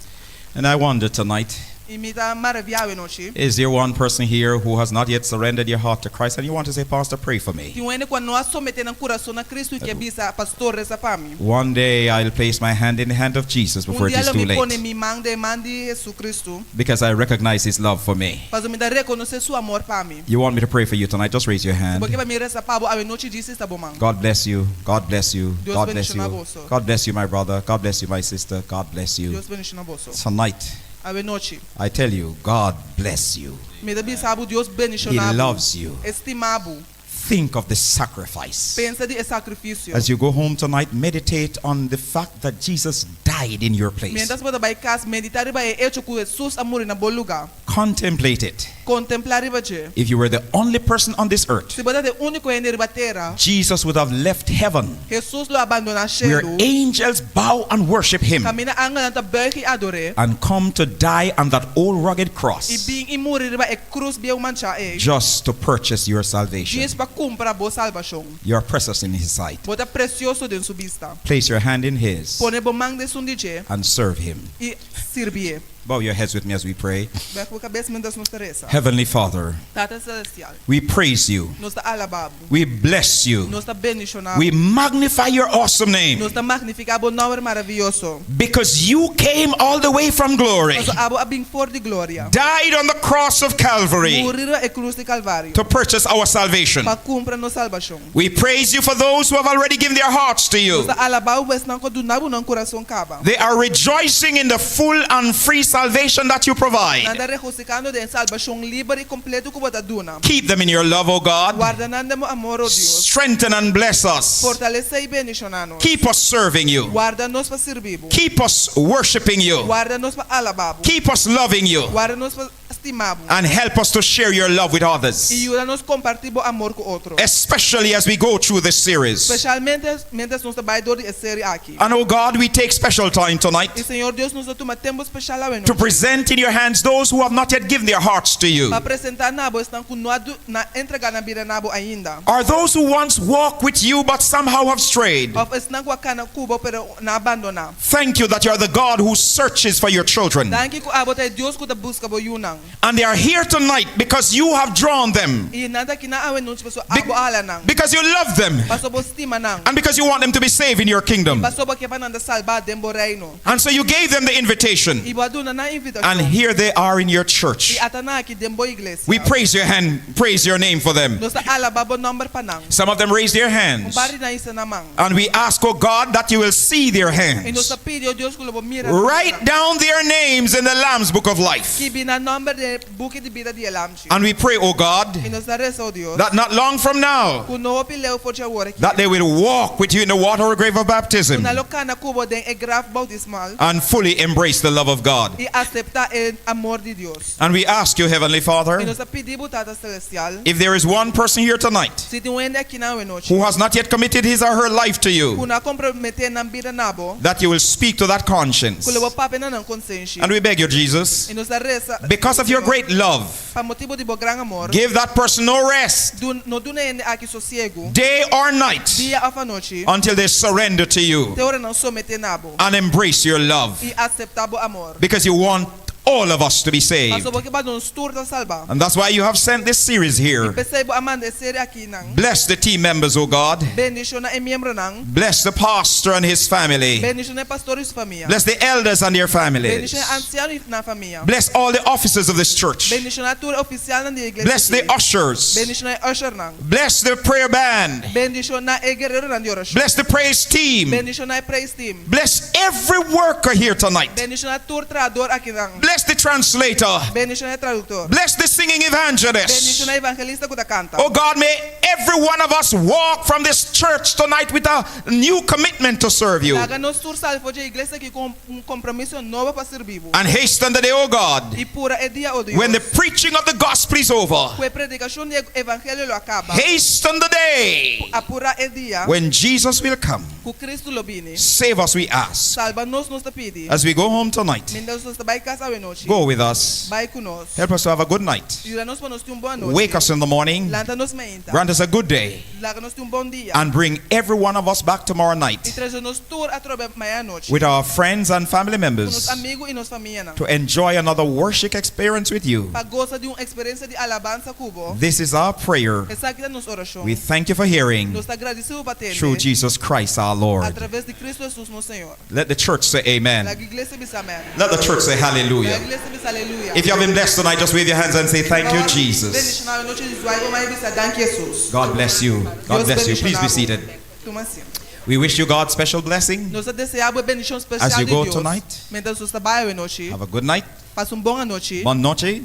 And I wonder tonight, I mi ta maravillá awe nochi. is there one person here who has not yet surrendered your heart to Christ and you want to say, "Pastor, pray for me"? Tin un hende ku no a someté nan kurason na Kristo i ke bisa, "Pastor, resa pa mi." One day I'll place my hand in the hand of Jesus before Un it dia is lo too mi pone late. mi man den man di Hesukristo. Because I recognize his love for me. Pasobra mi ta rekonosé su amor pa mi. You want me to pray for you tonight? Just raise your hand. Bo ke pa mi resa pa bo awe nochi, djis hisa bo man. God bless you. God bless you. Dios God bless you. bendishoná boso. God bless you, my brother. God bless you, my sister. God bless you. Dios bendishoná boso. Tonight, Awe nochi. I tell you, God bless you. Mi ta bisa bo Dios He bendishoná bo. loves you. E stima bo. Think of the sacrifice. Pensa den e sakrifisio. As you go home tonight, meditate on the fact that Jesus died in your place. Mientras bo ta bai kas, meditá riba e echo ku Jesus a muri na bo lugá. Contemplate it. Kontemplá riba dje. If you were the only person on this earth, Si bo ta e úniko hende riba tera, Jesus would have left heaven Hesus lo a bandoná where shelu, angels bow and worship him kaminda angelnan ta buig i ador'é, and come to die on that old rugged i cross bin i muri riba e krus bieu manchá ei, just to purchase your salvation. djis pa kumpra bo salbashon. You are precious in his sight. Bo ta presioso den su bista. Place your hand in his Pone bo man den esun di dje and serve him. i sirbié. Bow your heads with me as we pray. Bèg bo kabes mientras nos ta resa. Heavenly Father, Tata Selestial, we praise you. nos ta alabá bo. We bless you. Nos ta bendishoná bo. We magnify your awesome name Nos ta magnifiká bo nòmber maravioso. because you came all the way from glory, Pasobra abo a bin for di gloria. died on the cross of Calvary Muri riba e krus di Kalvario to purchase our salvation. pa kumpra nos salbashon. We praise you for those who have already given their hearts to you. Nos ta alabá bo pa esnan ku a duna bo nan kurason kaba. They are rejoicing in the full and free salvation that you Nan provide. ta regosikando den e salbashon liber i kompleto ku bo ta duna. Keep them in your love, O God. Warda nan den bo amor, o Dios. Strengthen and bless us. Fortalesé i bendishoná nos. Keep us serving you. Warda nos pa sirbi bo. Keep us worshiping you. Warda nos pa alabá bo. Keep us loving you. Warda nos pa stima bo. And help us to share your love with I others, yuda nos kompartí bo amor ku otro. especially as we go through this series. Spesialmente miéntras nos ta bai dor di e seri aki. And oh God, we take special time I tonight Señor Dios, nos ta tuma tempu spesial awe to nochi present in your hands those who have not yet given their hearts to you, pa presentá na bo esnan ku no a na entregá nan bida na bo ainda, or those who once walked with you but somehow have strayed. òf esnan ku a kana ku bo pero nan a bandoná. Thank you that you are the God who searches for your children. Danki ku abo ta e Dios ku ta buska bo yunan. And they are here tonight because you have drawn them, I nan ta akinan awe nochi pasobra abo a hala nan, because you love them, pasobra bo stima nan, and because you want them to be saved in your kingdom. pasobra bo ke pa nan ta salbá den bo reino. And so you gave them the invitation, I bo a duna nan and invitashon. here they are in your church. I ata nan aki den bo iglesia. We praise your hand, praise your name for them. Nos ta alabá bo nòmber pa nan. Some of them raised their Un hands. par di nan hisa nan man. And we ask, oh God, that you will see their I nos hands. ta pidi, o Dios, ku lo bo mira nan Write mannan. down their names in the Lamb's Book of Life. Skibi nan nòmber den e buki di bida di e Lamchi. And we pray, oh God, I nos ta resa, o Dios, that not long from now, ku no hopi leu for di awor aki, that they will walk with you in the water grave of ku baptism nan lo kana ku bo den e graf boutismal and fully embrace the love of God. i aseptá e amor di Dios. And we ask you, Heavenly I Father, nos ta pidi bo, Tata Selestial, if there is one person here tonight si tin un hende aki nan awenochi who has not yet committed his or her life to ku you, no a komprometé nan bida na bo, that you will speak to that conscience. ku lo bo papia na nan konsenshi. And we beg you, Jesus, I nos ta resa, because of your Señor, great love, pa motibu di bo gran amor, give that person no rest, dun, no duna e hende aki sosiegu, day or night, dia òf anochi, until they surrender to you te ora nan someté na bo and embrace your love. i aseptá bo amor. Because you want all of us to be saved. Pasobra bo ke pa nos tur ta salbá. And that's why you have sent this series here. P'esei bo a manda e serie akinan. Bless the team members, O God. Bendishoná e miembronan. Bless the pastor and his family. Bendishoná e pastor i su famia. Bless the elders and their families. Bendishoná e ansiano i nan famia. Bless all the officers of this church. Bendishoná tur e ofisialnan di e iglesia Bless the aki. ushers. Bendishoná e ushernan. Bless the prayer band. Bendishoná e guereronan di orashon. Bless the praise team. Bendishoná e praise team. Bless every worker here tonight. Bendishoná tur trahador akinan. Bless the translator. Bendishoná e traduktor. Bless the singing evangelist. Bendishoná e evangelista ku ta kanta. Oh God, may every one of us walk from this church tonight with a new commitment to serve you. Laga nos tur sali for di e iglesia aki ku un kompromiso nobo pa sirbi bo. And hasten the day, oh God, I pura e dia, o when the Dios, preaching of the gospel is over. ku e predikashon di e evangelio lo a kaba. Hasten the day Apurá e dia when Jesus will come. ku Kristu lo bini. Save us, we ask. Salba nos, nos ta pidi. As we go home tonight, Mientras nos ta bai kas awenochi, go with us. Bai ku nos. Help us to have a good night. Yuda nos pa nos tin un bon anochi. Wake us in the morning. Lanta nos mainta. Grant us a good day. Laga nos tin un bon dia. And bring every one of us back tomorrow I night trese nos tur atrobe mañan anochi with our friends and family Ku nos members amigu i nos famianan. to enjoy another worship experience with you. Pa gosa di un eksperensia di alabansa ku bo. This is our prayer. Esaki ta nos orashon. We thank you for hearing Nos ta gradisí bo pa tende. through Jesus Christ our Lord. Atraves di Kristu Hesus nos Señor. Let the church say amen. Laga iglesia bisa amèn. Let the church say Laga hallelujah. iglesia bisa aleluya. If you have been blessed tonight, just wave your hands and say thank you, Jesus. Bendishoná awenochi zwaai bo man i bisa danki Hesus. God bless you. God Dios bless you. Please bendishoná be bo. seated. Tuma asiento. We wish you God's special blessing. Nos ta deseá bo e bendishon As spesial you di go Dios. tonight, Mientras nos ta bai awenochi, Have a good night. pasa un bon anochi. Bon noche.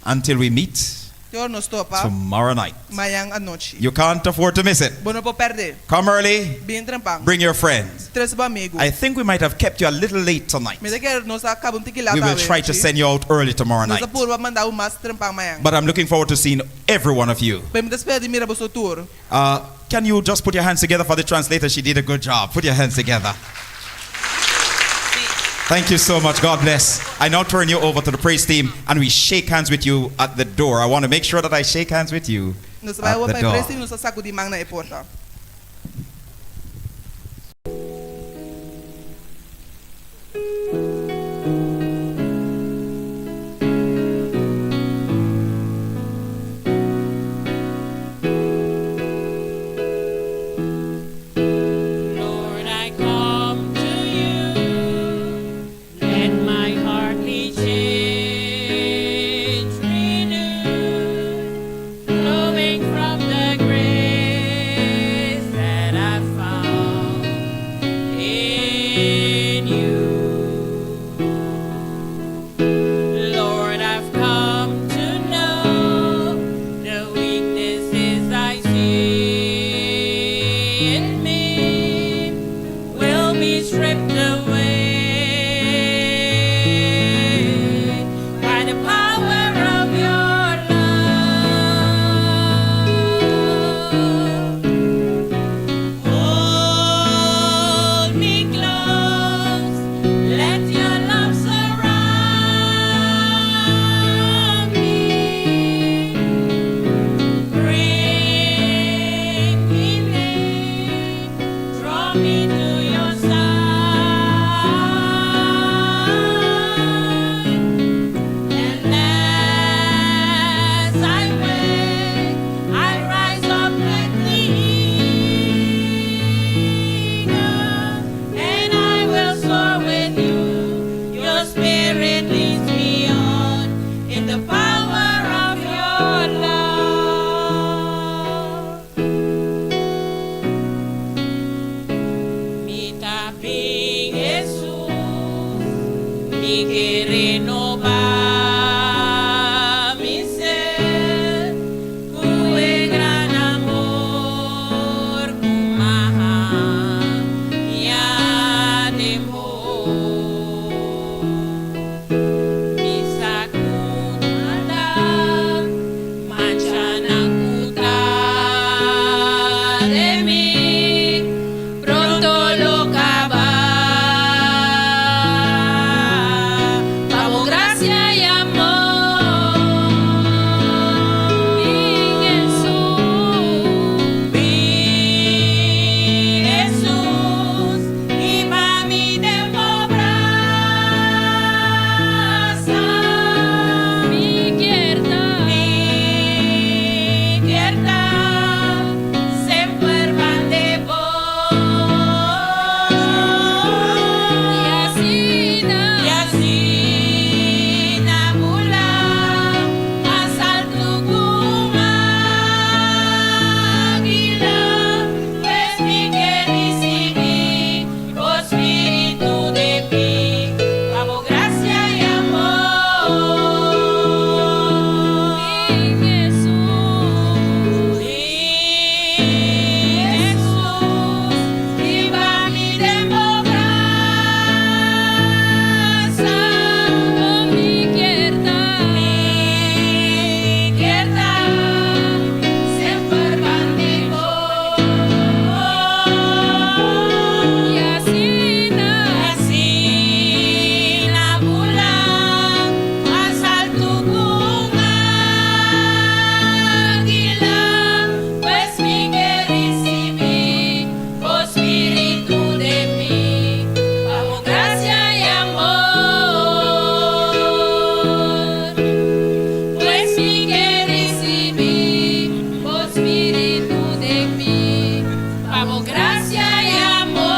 Until we meet. Te ora nos topa tomorrow night. Mañan anochi. You can't afford to miss it. Bo no por pèrdè. Come early, Bin trempan. bring your friends. Trese bo amigu. I think we might have kept you a little late tonight. Mi ta kere nos a kaba un tiki lat We will awe try to nochi. send you out early tomorrow Nos night. a purba manda bo mas trempan mañan. But I'm looking forward to seeing every one of you. Pero mi ta spera di mira boso tur. Can you just put your hands together for the translator? She did a good job. Put your hands together. Thank you so much. God bless. I now turn you over to the praise team and we shake hands with you at the door. I want to make sure that I shake hands with you Nos bai at awor the pa e door. praise team, nos ta sakudí man na e porta. Lord, I come to you. Let my heart be changed, renewed, flowing from the grace that I found in you. Lord, I've come to know the weaknesses I see in me will be stripped away by the power of your love. Hold me close, let your love surround me. Bring healing, draw me to your side. And as I wait, I rise up like the eagle, and I will soar with you. Your spirit leads me on in the power of your love. Mi ta bin Jesus, mi ke renobá mi ser, ku e gran amor ku m'a haña den bo. Mi sa ku maldat, manchanan ku ta den mi, pronto lo kaba. Pa bo grasia i amor, bin Jesus, bin Jesus, hiba mi den bo brasa. Mi kier ta, mi kier ta, semper band'i bo. I asina, i asina bula, mas altu ku un águila, pues mi ke risibí bo spiritu den mi, pa bo grasia i amor. Bin Jesus, bin Jesus, hiba mi den bo brasa. Mi kier ta, mi kier ta, semper band'i bo. I asina, asina bula, mas altu ku un águila, pues mi ke risibí bo spiritu den mi, pa bo grasia i amor. Pues mi ke risibí bo spiritu den mi, pa bo grasia i amor.